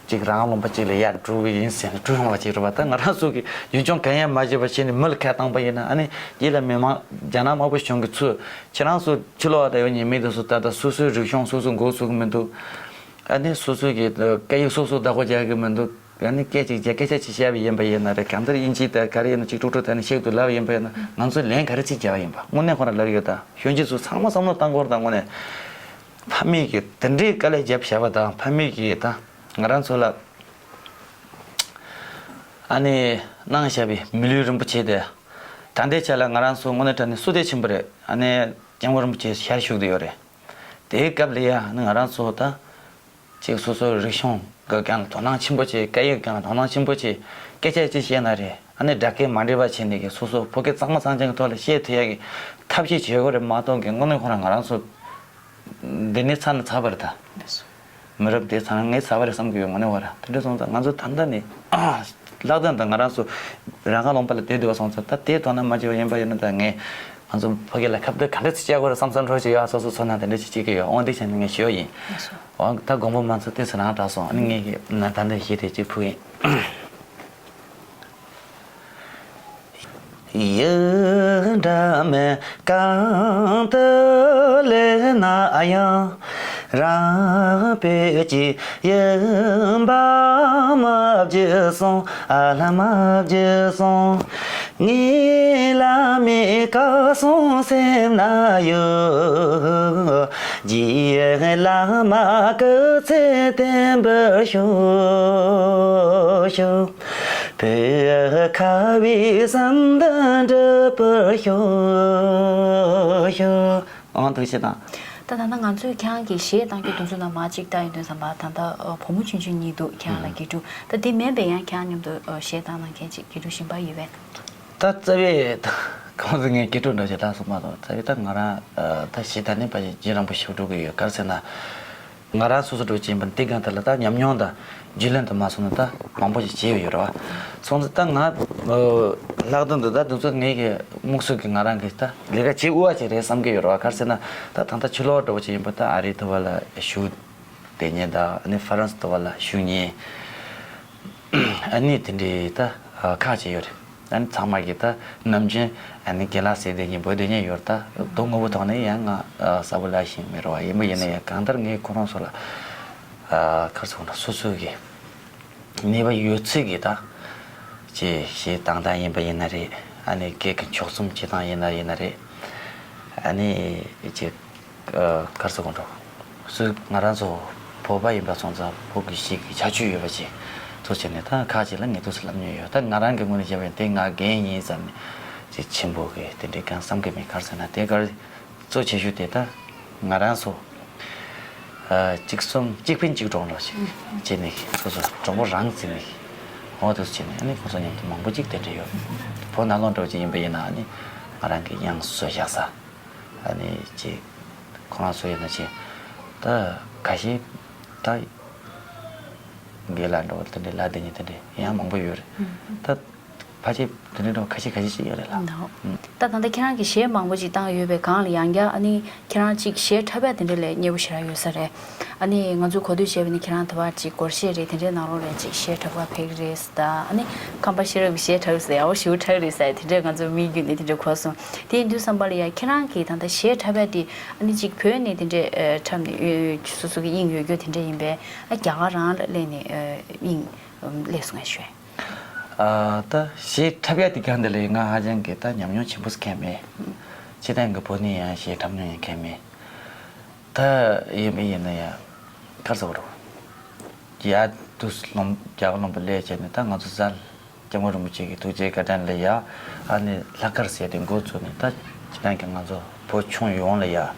ཅིག་རང་ལུང་པ་ཅིག་ལ་ཡར་འགྲོ་གི་ཡིན་ཟེར་ནས་འགྲོ་ཡོང་བ་ཅིག་རེད་པ། ད་ང་རང་ཚོ་གི་ཡུལ་ལྗོངས་གང་ཡང་མ་བརྗེད་པ་བྱས་ནས་མི་ལ་ཁ་བཏང་པ་ཡིན་ན་ཨ་ནི་རྗེས་ལ་མི་མང་རྒྱ་ནག་དམར་པོ་གཞུང་གིས་ཚུར་ཁྱེད་རང་ཚོ་ཕྱི་ལོགས་ལ་ཡོད་ཉེས་མེད་དུ་སུ་ད་ལྟ་སོ་སོའི་རིག་གཞུང་སོ་སོ་འགོ་ཚུགས་གི་མི་འདུག་ཨ་ནི་སོ་སོ་གི་སྐད་ཡིག་སོ་སོ་བདག་པོ་རྒྱག་གི་མི་འདུག་ཨ་ནི་སྐད་ཅིག་བརྒྱ་སྐད་ཆ་ཅིག་བཤད་པ་ཡིན་པ་ཡིན་ན་རེད། གང་ལྟར་དབྱིན་ཇི་དང་ག་རེ་ཡིན་ན་ཅིག་ཀྲུག་ཀྲུག་ད་ནི་ཤེག་ཏུ་ལབ་ཡིན་པ་ཡིན་ན་ང་ཚོས་ལན་ག་རེ་ཅིག་རྒྱབ་པ་ཡིན་པ་དངོས་གནས་ཁོ་རང་ལབ་ཡོད་ད། གཞོན་སྐྱེས་ཚོ་ཚང་མ་བསམ་བློ་བཏང་དགོས་རེད་ད། དངོས་གནས་ཕ་མེས་ཀྱིས་དེ་འདྲའི་དཀའ་ལས་བརྒྱབ་བཞག་པ་དང་ཕ་མེས་ཀྱིས་ད་ང་རང་ཚོ་ལ་ཨ་ནི་གནང་བཞག་པའི་མི་ལུས་རིན་པོ་ཆེ་དེ་ད་ལྟའི་ཆ་ལ་ང་རང་ཚོ་དངོས་གནས་དྲང་གནས་བསོད་བདེ་ཆེན་པོ་རེད། ཨ་ནི་སྐྱབས་མགོན་རིན་པོ་ཆེ་ཞལ་བཞུགས་བསྡད་ཡོད་རེད། དེའི་སྐབས་ལ་ཡ་ཨ་ནི་ང་རང་ཚོ་ད། ཅིག་སོ་སོའི་རིག་གཞུང་གི་སྒང་ལ་དོ་སྣང་ཆེན་པོ་བྱེད། སྐད་ཡིག་སྒང་ལ་དོ་སྣང་ཆེན་པོ་བྱེད། སྐད་ཆ་ཅིག་བཤད་ན་རེད། ཨ་ནི་སྒྲ་སྐད་མ་འདྲེས་པ་བྱས་ནས་ཀྱི་སོ་སོ་ཕོ་སྐད་གཙང་མ་གཙང་རྐྱང་གི་ཐོག་ལ་བཤད་ཐུབ་ཡ་གི་ཐབས་ཤེས་བྱེད་དགོས་རེད་མ་གཏོགས་ཀྱི་དངོས་གནས་ཁོ་རང་ང་རང་ཚོ་འདི་ནས་ཚར་ན་ཚར་བ་རེད་ད། མི་རབས་འདི་ཚར་ན་ངས་ཚར་བ་རེད་བསམ་གྱི་ཡོད་དངོས་གནས་ཁོ་རང་། དེ་འདྲ་སོང་ཙང་ང་ཚོ་ད་ལྟ་ནས་ལྷག་དོན་དུ་ང་རང་ཚོ་རང་དབང་ལུང་པ་ལ་བསྡད་བསྡད་པ་སོང་ཙང་ད་དེ་དོ་སྣང་མ་བྱས་པ་ཡིན་པ་ཡིན་ན་ད་ངས་ང་ཚོ་ཕ་གི་ལ་ཁ་བརྡ་ག་འདྲ་ཅིག་བྱ་དགོས་རེད་བསམ་བསམ་འདྲ་ཅིག་ཡོད་ཨ། སོ་སོ་ཚོར་སྣང་དེ་འདྲ་ཅིག་བྱེད་ཀྱི་ཡོད། འོ་འདི་བྱས་ནས་ངས་ཞུ་ཡ་ཡིན། འོ་ད་དགོངས་པ་མ་ཚོམ་དེ་ཚོ་རང་འདྲ་སོང་། ཨ་ནི་ངས་ཀྱི་ན་ད་འདི་ཞིག་དེ་ཅིག་ཕུལ་ཡིན། ཡི་འདྲ་མིན་གང་དུ་སླེབས་ན་ཡང་། རང་བོད་ཀྱི་ཡིན་པ་མ་བརྗེད་སོང་། ཨ་ལ་མ་བརྗེད་སོང་། ངའི་བླ་མའི་བཀའ་སྲུང་སེམས་ན་ཡོད། རྗེ་བླ་མ་སྐུ་ཚེ་བརྟན་པར་ཤོག། ཤོག། བོད་ཁ་བའི་བསམ་དོན་འགྲུབ་པར་ཤོག། ཤོག། ཨང་ཐུགས་རྗེ་ཆེ་དང་། ད་ད་ལྟ་ང་ཚོས་ཁྱེད་རང་གི་གཞས་བཏང་རྒྱུ་དེ་ཚོ་ནང་མ་གཅིག་བལྟ་ཡོང་དུས་ཙམ་པ། ད་ལྟ་ཨ་བུ་མོ་ཆུང་ཆུང་གཉིས་འདུག་ཁྱེད་རང་ལ་དགེ་ཕྲུག་ད་དེ་མིན་པའི་ཡང་ཁྱེད་རང་མཉམ་དུ་ཨ་གཞས་བཏང་གནང་མཁན་ཅིག་དགེ་ཕྲུག་གཞན་པ་ཡོད་པས། ད་རྩ་བའི་ད་གང་ཟེར། ངས་དགེ་ཕྲུག་འདྲ་ཞིག་ལྷག་སོང་མ་གཏོགས། རྩ་བའི་ད་ང་རང་ཨ་ད་གཞས་ད་ནི་ཕལ་ཆེར་རྗེས་རིང་པོ་ཞིག་འགྲོ་གི་ཡོད། ག་རེ་ཟེར་ན། ང་རང་སོ་སོ་འགྲོ་བྱེད་པ་འདི་གང་ལྟར་ལ་ད་ཉམས་མྱོང་དང་རྒྱུས་ལོན་དུ་མ་སོང་ན་ད་མང་པོ་ཞིག་བྱས་ཡོད་རེད་བ། སོང་ཙང་ད་ང་ལྷག་དོན་དུ་ད་དུས་ཚོད་ངེད་ཀྱི་དམིགས་སུ་གི་ང་རང་གི་ད་ལས་ཀ་བྱེད་དབུ་བ་ཅིག་རེད་བསམ་གྱི་ཡོད་རེད་བ། ག་རེ་ཟེར་ན། ད་ད་ལྟ་ཕྱི་ལོགས་འགྲོ་བྱེད་ཡིན་པ་ད་ཨ་རི་དུ་བ་ལ་བཞུགས་བསྡད་མཁན་དང་། ཨ་ནི་ཧྥ་རན་སི་དུ་བ་ལ་བཞུགས་མཁན། ཨ་ནི་དེ་འདྲའི་ད་ཁག་ཅིག་ཡོད་རེད། ཨ་ནི་ཚང་མ་གི་ད་ནམ་རྒྱུན་ཨ་ནི་རྒན་ལགས་ཟེར་བསྡད་མཁན་འབོད་བསྡད་མཁན་ཡོད་རེད། ད་དོན་དངོས་པོ་ཐོག་ནས་ཡང་ང་གསལ་པོ་ལབ་ཤེས་མེད་རེད་བ། ཡིན་པ་ཡིན་ན་ཡང་གང་ལྟར་ངས་ཁོ་རང་ཚོ་ལ་ཨ་ག་རེ་ཟེར་དགོས་ན། སོ་སོ་གི་ནུས་པ་ཡོད་ཚད་ཀྱིས་ད་ཅིག་གཞས་བཏང་སྟངས་ཡིན་པ་ཡིན་ན་རེད། ཨ་ནི་སྐད་ཀྱི་འཁྱོག་གསུམ་བྱེད་སྟངས་ཡིན་ན་ཡིན་ན་རེད། ཨ་ནི་ཅིག་ཨ་ག་རེ་ཟེར་དགོས་འགྲོ། སུ་ང་རང་ཚོ་བོད་པ་ཡིན་པ་སོང་ཙང་བོད་ཀྱི་གཞས་ཀྱི་ཁྱད་ཆོས་ཡོད་པ་ཅིག་གཙོ་བྱས་ནས་ད་ཁག་ཅིག་ལ་ངས་ཐུགས་སུ་ལབ་མྱོང་ཡོད། ད་ང་རང་གི་ངོས་ནས་བཤད་པ་ཡིན་ཏེ་ང་རྒན་ཡིན་བསམ་ནས་ཅིག་ཆེན་པོ་གི་དེ་འདྲའི་གང་བསམ་གི་མེད། ག་རེ་ཟེར་ན་དེ་གར་གཙོ་ཆེ་ཤོས་དེ་ད་ང་རང་ཚོ་ཨ་གཅིག་གསུམ་གཅིག་ཕན་གཅིག་གྲོགས་འདྲ་ཞིག་བྱས་ནས་སོ་སོ་གྲོགས་པོ་རང་བརྩིས་ནས་འོ་དེ་བྱས་ནས། ཨ་ནི་ཁོང་ཚོ་མཉམ་དུ་མང་པོ་ཅིག་དེ་འདྲ་ཡོད། བོད་ནང་ལོགས་འདྲ་བོ་ཅིག་ཡིན་པ་ཡིན་ན། ཨ་ནི་ང་རང་གི་དབྱངས་གསོལ་བཞག་ས། ཨ་ནི་ཅིག་ཁོ་རང་ཚོ་ཡིན་ན་ཅིག་ད་ཁ་ཤས་ད་དགེ་ལགས་འགྲོ་དེ་འདྲའི་ལ་དེ་ཉིད་དེ་འདྲའི་ཡང་མང་པོ་ཡོད་རེད། ད་ཕལ་ཆེར་དེ་འདྲའི་འགྲོ་ཁ་ཤས་ཁ་ཤས་ཅིག་ཡོད་རེད་ལ། ད་ད་ལྟ་ཁྱེད་རང་གིས་གཞས་མང་པོ་ཅིག་བཏང་ཡོད་པའི་སྒང་ལ་ཡང་བསྐྱར་ཨ་ནི་ཁྱེད་རང་ཅིག་གཞས་འཁྲབ་ཡ་དེ་འདྲ་ལ་མཉེས་པོ་ཞེ་དྲག་ཡོད་ས་རེད། ཨ་ནི་ང་ཚོ་གོ་ཐོས་བྱས་པ་ནི་ཁྱེད་རང་ད་བར་ཅིག་སྒོར་གཞས་རེད་དེ་འདྲའི་ནང་ལོགས་ལ་ཅིག་གཞས་འཁྲབ་ག་ཕེབས་ཀྱི་རེད་ཟེར། ད་ཨ་ནི་ཁམས་པ་ཤེས་རབ་ཀྱི་གཞས་འཁྲབ་ཟེར་ཡག་པོ་ཞེ་པོ་འཁྲབ་ཀྱི་རེད་ཟེར་དེ་འདྲ་ང་ཚོ་མིག་བརྒྱུད་ནས་དེ་འདྲ་གོ་སོང་། དེ་ཡིན་དུས་ཙམ་པ་ལ་ཡ་ཁྱེད་རང་གིས་ད་ལྟ་གཞས་འཁྲབ་ཡ་དེ་ཨ་ནི་ཅིག་བོད་ནས་དེ་འདྲ་འཁྲབ་ནས་སོ་སོ་གི་དབྱིངས་ཡོད་རྒྱུ་དེ་འདྲ་ཡིན་པས། ཨ་རྒྱ་གར་རང་ལ་སླེབས་ནས་དབྱིངས་སླེབས་སོང་ངས་ཞུ། ཨ་ད་གཞས་འཁྲབ་ཡ་དེ་ག་འདི་ལ་ང་ཧ་ཅང་གི་ད་ཉམས་མྱོང་ཆེན་པོ་ཞིག་གང་མེད། སྤྱིར་བཏང་གི་བོད་ནས་ཡང་གཞས་འཁྲབ་མྱོང་ཡང་གང་མེད། ད་ཡིན་མིན་ཡིན་ན་ཡང་ག་རེ་ཟེར་དགོས་རེད། ཡར་དུ་ལུང་རྒྱ་གར་ལུང་པ་སླེབས་བྱས་ནས་ད་ང་ཚོ་སློབ་གྲྭ་སྐྱབས་མགོན་རིན་པོ་ཆེ་གི་ཐུགས་རྗེ་བཀའ་དྲིན་ལ་ཡ། ཨ་ནི་ལྷག་དཀར་ཟེར་དེ་འགོ་བཙུགས་ནས། ད་སྤྱིར་བཏང་གི་ང་ཚོ་བོད་ཁྱོན་ཡོངས་ལ་ཡ་ཨ་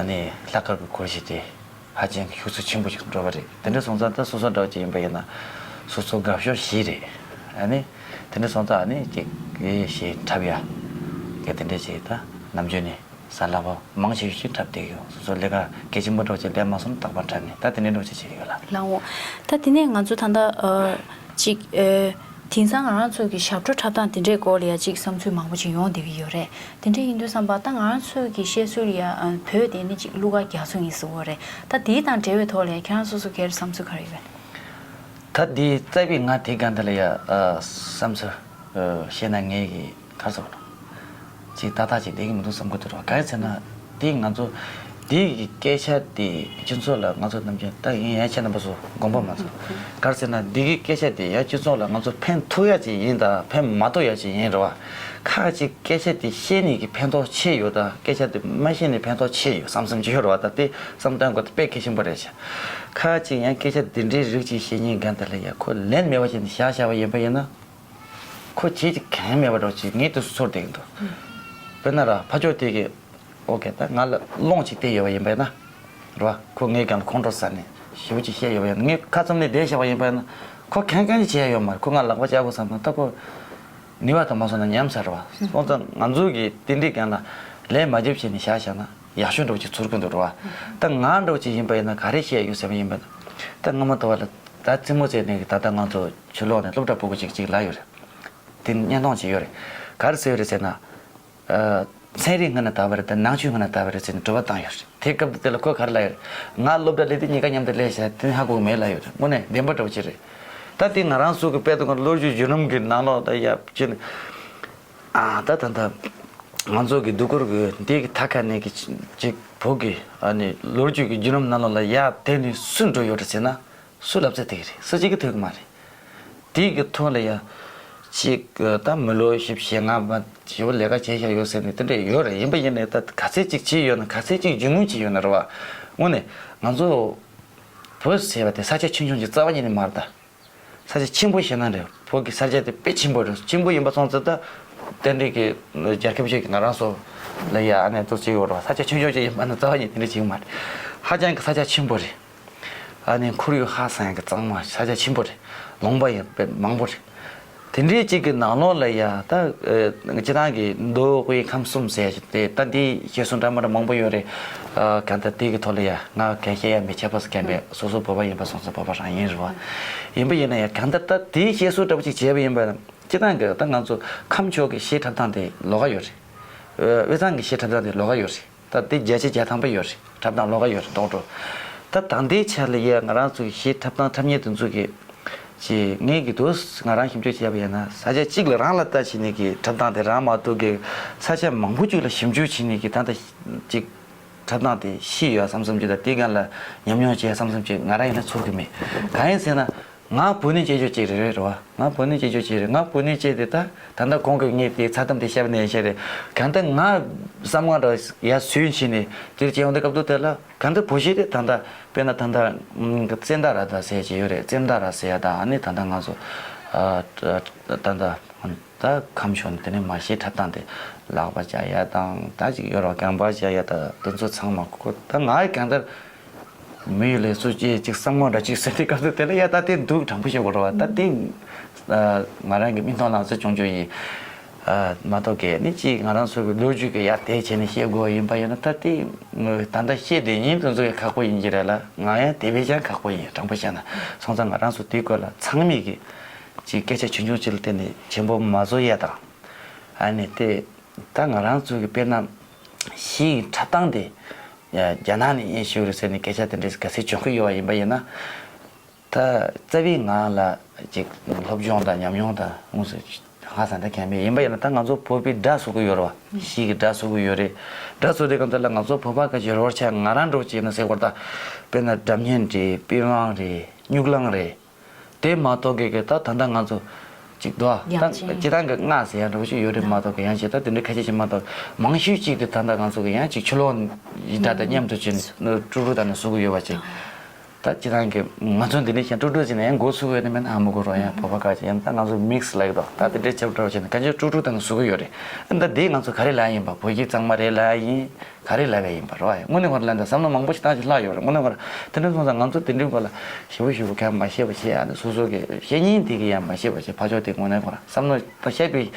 ནི་ལྷག་དཀར་གྱི་སྒོར་གཞས་དེ་ཧ་ཅང་གི་ཤུགས་ཚད་ཆེན་པོ་ཞིག་འགྲོ་བ་རེད། དེ་འདྲ་སོང་ཙང་ད་སོ་སོ་འདྲ་བོ་ཅིག་ཡིན་པ་ཡིན་ན་སོ་སོ་དགའ་ཤོས་བཞི་རེད། ཨ་ནི་དེ་འདྲ་སོང་ཙང་ཨ་ནི་ཅིག་གཞས་འཁྲབ་ཡ་གི་དེ་འདྲ་ཅིག་ད་ནམ་རྒྱུན་ནས་གཟའ་ལྷག་པ་མང་ཆེ་ཤོས་འཁྲབ་བསྡད་ཡོད། སོ་སོ་ལས་ཀ་གལ་ཆེན་པོ་འདྲ་བོ་ཅིག་ལས་མ་སོང་ན་རྟག་པར་འཁྲབ་ནས་ད་དེ་འདྲ་འདྲ་བོ་ཅིག་བྱེད་ཀྱི་ཡོད་ལ། ལགས་འོང་། ད་དེ་ནས་ང་ཚོ་ད་ལྟ་ཨ་ཅིག་ཨ་དེང་སང་ང་རང་ཚོ་གི་ཞབས་བྲོ་འཁྲབ་སྟངས་དེ་འདྲའི་སྐོར་ལ་ཡ་ཅིག་བསམ་ཚུལ་མང་པོ་ཅིག་ཡོང་བསྡད་ཀྱི་ཡོད་རེད། དེ་འདྲ་ཡིན་དུས་ཙམ་པ་ད་ང་རང་ཚོ་གི་བཤད་སྲོལ་ལ་ཡ་ཨ་བོད་དེ་ནི་ཅིག་གླུ་གར་རྒྱ་མཚོ་ཡིན་ཟེར་གྱི་ཡོད་རེད། ད་དེའི་དང་འབྲེལ་བའི་ཐོག་ལ་ཡ་ཁྱེད་རང་སོ་སོ་སྒེར་བསམ་ཚུལ་ག་རེ་ཡོད་པས། ད་འདི་རྩ་བའི་ང་དེ་ག་འདི་ལ་ཡ་ཨ་བསམ་ཚུལ་ཨ་བཤད་ན་ངས་གི་ག་རེ་ཟེར་དགོས་ན། ཅིག་ཏག་ཏག་ཅིག་བསྡད་ཀྱི་མི་འདུག་བསམ་གྱི་འདུག་ར། ག་རེ་ཟེར་ན་དེ་ང་ཚོ་འདི་གི་སྐད་ཆ་དེ་སྤྱི་ཚོགས་ལ་ང་ཚོ་ནམ་རྒྱུན་ད་ཡིན་ཡང་ཁྱེད་རྣམ་པ་ཚོ་དགོངས་པ་མ་ཚོམ། ག་རེ་ཟེར་ན་འདི་གི་སྐད་ཆ་དེ་ཡང་སྤྱི་ཚོགས་ལ་ང་ཚོ་ཕན་ཐོགས་ཡ་ཅིག་ཡིན་དང་ཕན་མ་ཐོགས་ཡ་ཅིག་ཡིན་ར་བ། ཁ་ཅིག་སྐད་ཆ་དེ་བཤད་ནས་ཀྱི་ཕན་ཐོགས་ཆེ་ཡོད་དང་སྐད་ཆ་དེ་མ་བཤད་ནས་ཕན་ཐོགས་ཆེ་ཡོད་བསམ་བསམ་ཅིག་ཡོད་ར་བ། ད་དེ་བསམ་སྟངས་དགོས་དེ་དཔེ་གལ་ཆེན་པོ་རེད་ཤག་ཁ་ཅིག་ཡང་སྐད་ཆ་འདི་འདྲའི་རིགས་ཅིག་བཤད་ཉན་མཁན་དེ་ལ་ཡ་ཁོ་ལན་མེད་པ་བྱས་ནས་བཞག་བཞག་པ་ཡིན་པ་ཡིན་ན། ཁོ་བྱེད་ཀྱི་གང་མེད་པ་འདྲ་ཅིག་ངས་དུས་སུ་ཚོར་བསྡད་ཀྱི་འདུག་དཔེར་ན་ར་ཕ་ཕྱོགས་དེ་གི་ཨོ་ཀེ་ད་ང་ལ་སློང་ཅིག་བལྟས་ཡོད་པ་ཡིན་པས་ན་ར་བ། ཁོ་ངའི་སྒང་ལ་ཁོང་ཁྲོ་ཟ་ནས་ཞེ་པོ་ཅིག་བཤད་ཡོད་པ་ཡིན་ན། ངས་ཁ་བཙུམ་ནས་བསྡད་བཞག་པ་ཡིན་པས་ན་ཁོ་གང་གང་ཅིག་བྱས་ཡོད་མ་རེད། ཁོ་ང་ལག་པ་བཅག་དགོས་བསམ་ན་ད་ཁོ་ནུས་པ་དང་མ་སོང་ན་ཉམས་ཚར་བ། སོང་ཙང་ང་ཚོ་གི་དེ་འདྲའི་སྒང་ལ་ལན་མ་བརྒྱབ་བྱས་ནས་བཞག་བཞག་ན་ཡག་ཤོས་འདྲ་བོ་ཅིག་ཚོར་གི་འདུག་ར་བ། ད་ང་འདྲ་བོ་ཅིག་ཡིན་པ་ཡིན་ན་ག་རེ་བཤད་ཡོད་ཟེར་བ་ཡིན་པས་ན། ད་སྔ་མ་དུ་བ་ལ་ད་རྩེད་མོ་རྩེ་ནས་ད་ལྟ་ང་ཚོ་ཕྱི་ལོགས་ནས་སློབ་གྲྭ་སྤུ་གུ་ཅིག་ཅིག་ལ་ཡོད་རེད། དེ་བརྙན་ཐུང་ཅིག་ཡོད་རེད། ག་རེ་ཟེར་ཡོད་རེད་ཟེར་ན། ཨ་ཚན་རིག་སྔ་ནས་དར་བ་རེད་དང་ནང་ཆོས་སྔ་ནས་དར་བ་རེད་ཟེར་ནས་དྲི་བ་བཏང་ཡོད་རེད། དེ་སྐབས་དེ་ལ་ཁོས་ག་རེ་ལབ་ཡོད་རེད། ང་སློབ་གྲྭ་སླེབས་དུས་གཉིས་ཀ་མཉམ་དུ་སླེབས་ཤག་དེ་ནི་ཧ་གོ་གི་མེད་ལབ་ཡོད་རེད། དངོས་གནས་བདེན་པ་འདྲ་བོ་ཅིག་རེད། ད་དེ་ང་རང་ཚོ་གི་དཔེ་དེ་ཁོ་ལོ་རྒྱུས་བརྒྱུད་རིམ་གྱི་ནང་ལོགས་ད་ཡ་ཅི་ནི། ཨ་ད་ད་ད་ང་ཚོ་གི་སྡུག་སྐོར་གི་འདི་གི་ཐ་ཁ་ནས་གི་ཅིག་བོད་ཀྱི་ཨ་ནི་ལོ་རྒྱུས་ཀྱི་བརྒྱུད་རིམ་ནང་ལོགས་ལ་ཡར་དེད་ནས་སུ་འགྲོ་ཡོད་རེད་ཟེར་ན། སུ་ལབ་ཚེ་དེ་གི་རེད། སུ་གཅིག་གིས་ཐོས་གི་མ་རེད། དེ་གི་ཐོག་ལ་ཡ་གཅིག་ད་མི་ལོ་བཞི་བཅུ་ཞེ་ལྔ་མ་ཞེ་པོ་ལས་ཀ་བྱས་བཞག་ཡོད་ཟེར་ནས་དེ་འདྲ་ཡོད་རེད། ཡིན་པ་ཡིན་ནའི་ད་ག་ཚད་ཅིག་བྱས་ཡོད་ན། ག་ཚད་ཅིག་རྒྱུས་མངའ་བྱས་ཡོད་ན་རེད་བ། དངོས་གནས་ང་ཚོ་བོད་ཟེར་བ་དེ་ས་ཆ་ཆུང་ཆུང་ཅིག་རྩ་བ་ཉིད་ནས་མ་རེད་ད། ས་ཆ་ཆེན་པོ་ཞིག་ན་འདྲ། བོད་ཀྱི་ས་ཆ་དེ་དཔེ་ཆེན་པོ་རེད། ཆེན་པོ་ཡིན་པ་སོང་ཙང་ད་དེ་འདྲའི་གི་རྒྱལ་ཁབ་ཅིག་གི་ང་རང་ཚོ་ལ་ཡ་ཨ་ནི་ཏོག་ཙམ་ཡོད་རེད་བ། ས་ཆ་ཆུང་ཆུང་ཅིག་ཡིན་པ་ན་རྩ་བ་ཉིད་དེ་འདྲ་ཅིག་མ་རེད། ཧ་ཅང་གི་ས་ཆ་ཆེན་པོ་རེད། ཨ་ནི་ཁོར་ཡུག་ཧ་སང་གི་གཙང་མ། ས་ཆ་ཆེན་པོ་རེད། ལུང་པ་ཡང་དཔེ་མང་པོ་རེད། དེ་འདྲའི་གཅིག་གི་ནང་ལོགས་ལ་ཡ་ད་ཨ་སྤྱིར་བཏང་གི་མདོ་དབུས་ཁམས་གསུམ་ཟེར་ཏེ་ད་འདི་བཤད་སྲོལ་འདྲ་མི་འདྲ་མང་པོ་ཡོད་རེད། ཨ་གང་ལྟར་དེ་གི་ཐོག་ལ་ཡ་ང་གང་བཤད་ཡ་མི་ཁྱད་པར་གང་མེད། སོ་སོ་བོད་པ་ཡིན་པ་སོང་ཙང་བོད་པ་རང་ཡིན་རེད་བ། ཡིན་པ་ཡིན་ན་ཡ་གང་ལྟར་ད་དེ་བཤད་སྲོལ་འདྲ་པོ་ཅིག་བྱས་པ་ཡིན་པ་ན། སྤྱིར་བཏང་གི་ད་ང་ཚོ་ཁམས་ཕྱོགས་ཀྱི་གཞས་འཁྲབ་སྟངས་དེ་ལོགས་ཀ་ཡོད་རེད། དབུས་གཙང་གི་གཞས་འཁྲབ་སྟངས་དེ་ལོགས་ཀ་ཡོད་རེད། ད་དེ་བརྒྱ་ཆ་བརྒྱ་ཐམ་པ་ཡོད་རེད། འཁྲབ་སྟངས་ལོགས་ཀ་ཡོད་རེད། རྡོག་རྡོག་ད་ད་ལྟའི་ཆ་ལ་ཡ་ང་རང་ཚོ་གི་གཞས་འཁྲབ་སྟངས་འཁྲབ་མཁན་དེ་ཚོ་གི་ཅིག་ངས་གི་དུས་ང་རང་ཞིབ་འཇུག་བྱས་པ་ཡིན་ན། ས་ཆ་གཅིག་ལ་རང་ལ་ལྟ་བྱས་ནས་གི་འཁྲབ་སྟངས་དེ་རང་མ་གཏོགས་གི་ས་ཆ་མང་པོ་ཅིག་ལ་ཞིབ་འཇུག་བྱས་ནས་གི་ད་ལྟ་ཅིག་འཁྲབ་སྟངས་དེ་ཤེས་ཡོད་བསམ་བསམ་ཅིག་དང་། དེ་སྒང་ལ་ཉམས་མྱོང་བྱས་བསམ་བསམ་ཅིག་ང་རང་ཡིན་ན་ཚོར་གི་མེད། གང་ཡིན་ཟེར་ན། ང་བོད་ནས་སྐྱེས་ཆོག་ཅིག་རེད་རེད་བ། ང་བོད་ནས་སྐྱེས་ཆོག་ཅིག་རེད། ང་བོད་ནས་སྐྱེས་ཏེ་ད་ད་ལྟ་གོང་གི་ངས་དེ་ཚ་གཏམ་དེ་བཤད་པ་ནས་བཤད་རེད། གང་ལྟར་ང་བསམ་ངན་ར་ཡ་སུན་བྱས་ནས་དེར་སྐྱེ་ཡོང་དུས་སྐབས་དུ་དེ་ལ་གང་ལྟར་བོད་གཞས་དེ་ད་ལྟ་དཔེར་ན་ད་ལྟ་ཙེ་མདའ་ར་ད་ཟེར་གྱི་ཡོད་རེད། ཙེ་མདའ་ར་ཟེར་ཡ་ད་ཨ་ནི་ད་ལྟ་ང་ཚོ་ཨ་ད་ལྟ་ད་ཁམས་ཕྱོགས་ནས་དེ་ནས་མ་གཞས་འཁྲབ་སྟངས་དེ་ལག་པ་བྱ་ཡ་དང་ད་ཅིག་ཡོད་ར་རྐང་པ་བྱ་ཡ་ད་དེ་ཚོ་ཚང་མ་ཁོ་ད་ང་གང་ལྟར། མི་ཡུལ་ལས་སུ་སྐྱེས་ཅིག་བསམ་ངོ་འདྲ་ཅིག་ཟེར་དུས་སྐབས་སུ་དེ་ལ་ཡ་ད་དེ་འདུག་དྲང་པོ་བཤད་དགོས་རེད་བ། ད་དེ་ང་རང་གི་མིག་མཐོང་ལག་ཟིན་བྱུང་རྒྱུ་ཡིན། མ་གཏོགས་གལ་ནི་ཅིག་ང་རང་ཚོ་གི་ལོ་རྒྱུས་ཀྱི་ཡ་དེ་བྱས་ནས་བཤད་དགོས་ཡིན་པ་ཡིན་ན། ད་དེ་ད་ལྟ་བཤད་བསྡད་ཡིན་དེ་ཚོ་ཡ་ཁག་པོ་ཡིན་གྱི་རེད་ལ། ང་ཡང་དེ་བས་ཀྱང་ཁག་པོ་ཡིན། དྲང་པོ་བཤད་ན། སོང་ཙང་ང་རང་ཚོ་དེའི་སྐོར་ལ་ཚང་མས་གི་ཅིག་སྐད་ཆ་ཆུང་ཆུང་ཅིག་ལ་བརྟེན་ནས་ཆེན་པོ་མ་བཟོ་ཡ་དང་། ཨ་ནི་དེ་ད་ང་རང་ཚོ་གི་དཔེར་ན་གཞས་ཀྱི་འཁྲབ་སྟངས་དེ། ཡ་རྒྱ་ནག་ནས་ཡིན་ཞུ་རེད་ཟེར་ནས་སྐད་ཆ་དེ་འདྲས་ག་ཚོད་བྱུང་གི་ཡོད་པ་ཡིན་པ་ཡིན་ན། ད་རྩ་བའི་ངང་ལ་ཅིག་སློབ་སྦྱོང་དང་ཉམས་མྱོང་དང་དངོས་སུ་ཧ་སང་ད་གལ་མེད། ཡིན་པ་ཡིན་ན་ད་ང་ཚོ་བོད་པའི་སྒྲ་བཟོ་གི་ཡོད་རེད་བ། གཞས་ཀྱི་སྒྲ་བཟོ་གི་ཡོད་རེད། སྒྲ་བཟོ་དུས་སྐབས་དེ་ལ་ང་ཚོ་བོད་པ་ག་ཅིག་རོལ་ཆ་ང་རང་འདྲ་བོ་ཅིག་ཡིན་ན་ཟེར་བར་ད། དཔེར་ན་སྒྲ་སྙན་རེད། པི་ཝང་རེད། སྨྱུག་ལང་རེད། དེ་མ་གཏོགས་གི་གི་ད་ད་ལྟ་ང་ཚོ་ཅིག་འདུག་ཨ། ད་དབྱངས་ཅན། སྤྱིར་བཏང་གི་རྔ་ཟེར་ཡ་འདྲ་བོ་ཞིག་ཡོད་རེད་མ་གཏོགས་གི། དབྱངས་ཅན་ད་དེ་འདྲའི་ཁ་ཤས་ཤིག་མ་གཏོགས་མང་ཤོས་ཅིག་དེ་ད་ལྟ་ང་ཚོ་གི་ཡང་ཅིག་ཆུ་ལོག་ཡི་ད་ལྟ་མཉམ་དུ་བྱས་ནས་ཀྲུག་ཀྲུག་ད་ནས་བཟོ་གི་ཡོད་པ་ཅིག་ད་སྤྱིར་བཏང་གི་ང་ཚོ་འདི་འདྲ་བྱས་ཀྲུག་ཀྲུག་བྱས་ནས་ཡང་མགོ་ཚུགས་ཡོད་ནི་མིན་ཨ་མ་མགོ་རོ་ཡང་བོད་པ་ཁ་ཅིག་ཡང་ད་ང་ཚོ་མིག་སི་ལབ་ཀྱི་འདུག་ད་དེ་འདྲའི་ཆབ་འདྲ་བོ་བྱས་ནས་གང་ཅི་ཀྲུག་ཀྲུག་ད་ནས་བཟོ་གི་ཡོད་རེད། ད་འདི་ང་ཚོ་ག་རེ་ལབ་ཡིན་པ། བོད་ཀྱི་གཙང་མ་རེད་ལབ་ཡིན། ག་རེ་ལབ་པ་ཡིན་པ་རེད་བ། དངོས་གནས་ཁོ་རང་ལ་འདི་བསམ་བློ་མང་པོ་ཞིག་བཏང་ཞིག་ལྷག་ཡོད་རེད། དངོས་གནས་ཁོ་རང་དེ་འདྲ་སོང་ཙང་ང་ཚོ་དེ་འདྲའི་སྐོར་ལ་ཞེ་པོ་ཞེ་པོ་གང་མ་ཤེས་པ་བྱས། ཨ་ནི་སོ་སོ་གི་བཤད་ཉན་དེ་གི་ཡང་མ་ཤེས་པ་བྱས། ཕར་ཕྱོགས་དེ་དངོས་གནས་ཁོ་རང་བསམ་བློ་བཤད་པའི་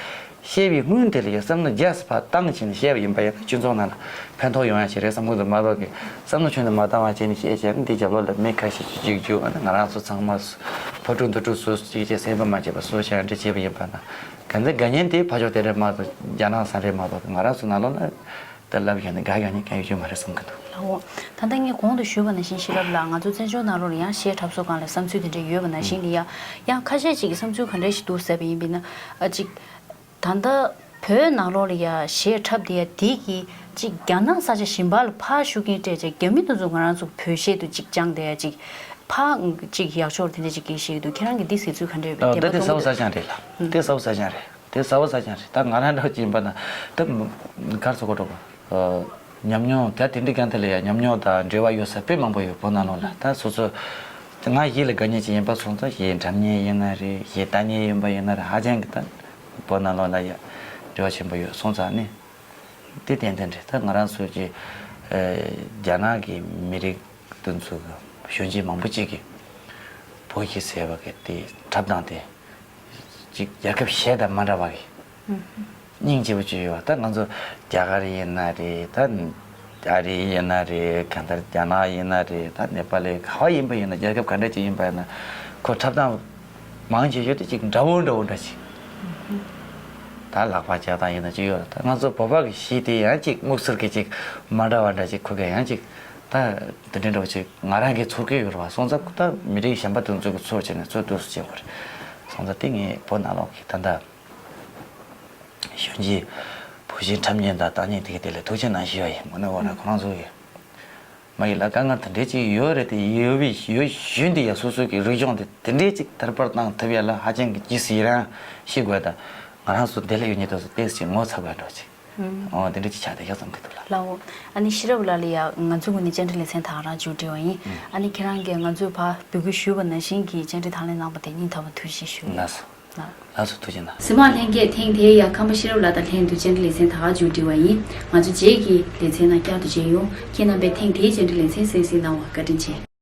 བཤད་པའི་སྔོན་དེ་ལ་ཡང་བསམ་བློ་རྒྱས་སུ་ཕར་བཏང་བྱས་ནས་བཤད་པ་ཡིན་པ་ཡིན་ན་སྤྱི་ཚོགས་ནང་ལ་ཕན་ཐོགས་ཡོང་ཡ་ཞིག་རེད་བསམ་གི་འདུག་མ་གཏོགས་གི། བསམ་བློ་ཁྱོན་ནས་མ་བཏང་བ་བྱས་ནས་བཤད་བྱས་ན་འདི་རྒྱབ་ལོགས་ལ་མི་ཁ་ཤས་ཤིག་ཅིག་རྒྱུག་ཨ་ནི་ང་རང་ཚོ་ཚང་མ་ཕར་དཀྲུག་འདུག་དཀྲུག་བཟོ་ཅིག་བྱས་སེམས་པ་མ་བྱས་པ་བཟོ་བྱས་འདྲ་བྱས་པ་ཡིན་པ་ན། ག་ཚོད་དགའ་ཉེན་དེ་ཕར་ཕྱོགས་དེ་རེད་མ་གཏོགས། རྒྱ་ནག་ས་རེད་མ་གཏོགས། ང་རང་ཚོ་ནང་ལོགས་ལ་ད་ལབ་ཡོད་ནི་དགའ་དགའ་ཉེན་གང་ཡོད་ཀྱི་མ་རེད་བསམ་གི་འདུག་ལགས་འོ། ད་ལྟ་ངས་གོང་དུ་ཞུས་པ་ནང་བཞིན་ཤེས་རབ་ལགས། ང་ཚོ་བཙན་བྱོལ་ནང་ལོགས་ལ་ཡང་གཞས་འཁྲབ་སོགས་སྒང་ལ་བསམ་ཚུལ་དེ་འདྲ་ཡོད་པ་ནང་བཞིན་གྱི་ཡ། ཡང་ཁ་ཤས་ཅིག་གི་བསམ་ཚུལ་ག་འདྲ་ཞིག་འདུག་ཟེར་བ་ཡིན་པས་ན། ཨ་ཅིག་ད་ལྟ་བོད་ནང་ལོགས་ལ་ཡ་གཞས་འཁྲབ་དེ་ཡ་དེ་གིས་ཅིག་རྒྱ་ནག་ས་ཆ་གཞན་པ་ལ་ཕར་ཤུགས་རྐྱེན་སྤྲད་བྱས་རྒྱ་མི་དེ་ཚོ་ང་རང་ཚོ་བོད་གཞས་དུ་ཅིག་སྦྱངས་ཏེ་ཡ་ཅིག་ཕར་ཅིག་ཡག་ཕྱོགས་དེ་འདྲ་ཅིག་གི་བཤད་ཀྱི་འདུག་ཁྱེད་རང་གིས་འདི་ཟེར་ཚུལ་ག་འདྲ་ཡོད་པས། ད་དེ་ད་དེ་གསལ་པོ་གསལ་རྐྱང་རེད་ལགས། དེ་གསལ་པོ་གསལ་རྐྱང་རེད། དེ་གསལ་པོ་གསལ་རྐྱང་རེད། ད་ང་རང་འདྲ་བོ་ཅིག་ཡིན་པ་ན་ད་གར་སོ་གོ་འགྲོ་གོ་ཉམས་མྱོང་ད་དེ་འདྲ་གང་དེ་ལ་ཡ་ཉམས་མྱོང་དང་འབྲེལ་བ་ཡོད་ས་དཔེ་མང་པོ་ཡོད་བོད་ནང་ལོགས་ལ། ད་སོ་སོ་ང་གཞས་ལ་དགའ་ཉེ་ཅིག་ཡིན་པ་སོང་ཙང་གཞས་འཁྲབ་མཁན་ཡིན་ན་རེད། གཞས་ལྟ་མཁན་ཡིན་པ་ཡིན་ན་རེད། ཧ་ཅང་གི་ད་བོད་ནང་ལོགས་ལ་ཡ་འབྲེལ་བ་ཆེན་པོ་ཡོད་སོང་ཙང་ནི། དེ་ཏན་ཏན་རེད། ད་ང་རང་ཚོ་གི་ཨ་རྒྱ་ནག་གི་མི་རིགས་དེ་ཚོ་གི་གཞོན་སྐྱེས་མང་པོ་ཅིག་གིས་བོད་གཞས་ཟེར་བ་གི་དེ་འཁྲབ་སྟངས་དེ་ཅིག་རྒྱལ་ཁབ་གཞན་དང་མ་འདྲ་བ་གི་སྙིང་རྗེ་པོ་ཅིག་ཡོད་པ། ད་ང་ཚོ་རྒྱ་གར་ཡིན་ན་རེད། ད་ཨ་རི་ཡིན་ན་རེད། གང་ལྟར་རྒྱ་ནག་ཡིན་ན་རེད། ད་ནེ་པ་ལི་ག་བ་ཡིན་པ་ཡིན་ན། རྒྱལ་ཁབ་ག་འདྲ་ཅིག་ཡིན་པ་ཡིན་ན་ཁོ་འཁྲབ་སྟངས་མང་ཆེ་ཤོས་དེ་ཅིག་འདྲ་བོ་འདྲ་བོ་འདྲ་ཅིག་ད་ལག་པ་བྱ་སྟངས་ཡིན་ན་ཅིག་ཡོད་རེད། ད་ང་ཚོ་བོད་པ་གི་གཞས་དེ་ཡང་ཅིག་སྨུག་སེར་གི་ཅིག་མ་འདྲ་བ་འདྲ་ཅིག་ཁོ་གི་ཡང་ཅིག་ད་དེ་འདྲ་འདྲ་བོ་ཅིག་ང་རང་གི་ཚོར་གི་ཡོད་རེད་བ། སོང་ཙང་ད་མི་རིགས་གཞན་པ་དེ་ཚོ་གི་ཚོར་བྱས་ནས་ཚོར་འདུག་སེ་བྱེད་དགོས་རེད། སོང་ཙང་དེ་ངས་བོད་ནང་ལོགས་ཀྱི་ད་ལྟ་ གཞོན་སྐྱེས་བུ་གཞི་འཁྲབ་མཁན་དང་བཏང་མཁན་དེ་ག་དེ་ལ་ཐུགས་རྗེ་གནང་ཞུ་བ་ཡིན། མ་ནི་འོ་ན་ཁོ་རང་ཚོ་གི་མ་ཡི་ལ་དཀའ་ངལ་དེ་འདྲས་ཅིག་ཡོད་རེད། དེ་ཡོད་པའི་ཡོད་བཞིན་དུ་ཡ་སོ་སོ་གི་རིག་གཞུང་དེ་དེ་འདྲས་ཅིག་དར་སྤེལ་བཏང་ཐུབ་ཡ་ལ་ཧ་ཅང་གི་རྗེས་སུ་ཡི་རང་ཤེས་དགོས། ད་ང་རང་ཚོ་འདི་ལ་ཡོད་མཁན་དེ་ཚོ་ཏོག་ཙམ་ངོ་ཚ་དགོས་འགྲོ་ཅིག་ཨོ་དེ་འདྲས་ཅིག་ཆགས་བསྡད་ཡོད་བསམ་གི་འདུག་ལགས། ལའོ། ཨ་ནི་ཤེས་རབ་ལགས་ལ་ཡ་ང་ཚོའི་ངོས་ནས་བཅར་འདྲི་ལེ་ཚན་ད་ག་རང་མཇུག་སྒྲིལ་བ་ཡིན། ཨ་ནི་ཁྱེད་རང་གིས་ང་ཚོས་ཕར་འབོད་སྐུལ་ཞུས་པ་ནང་བཞིན་གྱི་བཅར་འདྲི་དང་ལེན་གནང་བ་དེ་སྙིང་ཐག་པ་ཐུགས་རྗེ་ཆེ་ཞུ། ལགས་སོ། ལགས། ལགས་སོ། ཐུགས་རྗེ་གནང་། གཟིགས་མོ་བ་ལྷན་རྒྱས། ཐེངས་དེའི་ཡ་ཁམས་པ་ཤེས་རབ་ལགས་དང་ལྷན་དུ་བཅར་འདྲི་ལེ་ཚན་ད་ག་མཇུག་སྒྲིལ་བ་ཡིན། ང་ཚོ་རྗེས་ཀྱི་ལེ་ཚན་ནང་བསྐྱར་དུ་མཇལ་ཡོང་། ཁྱེད་རྣམ་པས་ཐེངས་དེའི་བཅར་འདྲི་ལེ་ཚན་གསན་གཟིགས་གནང་བར་བཀའ་དྲིན་ཆེ།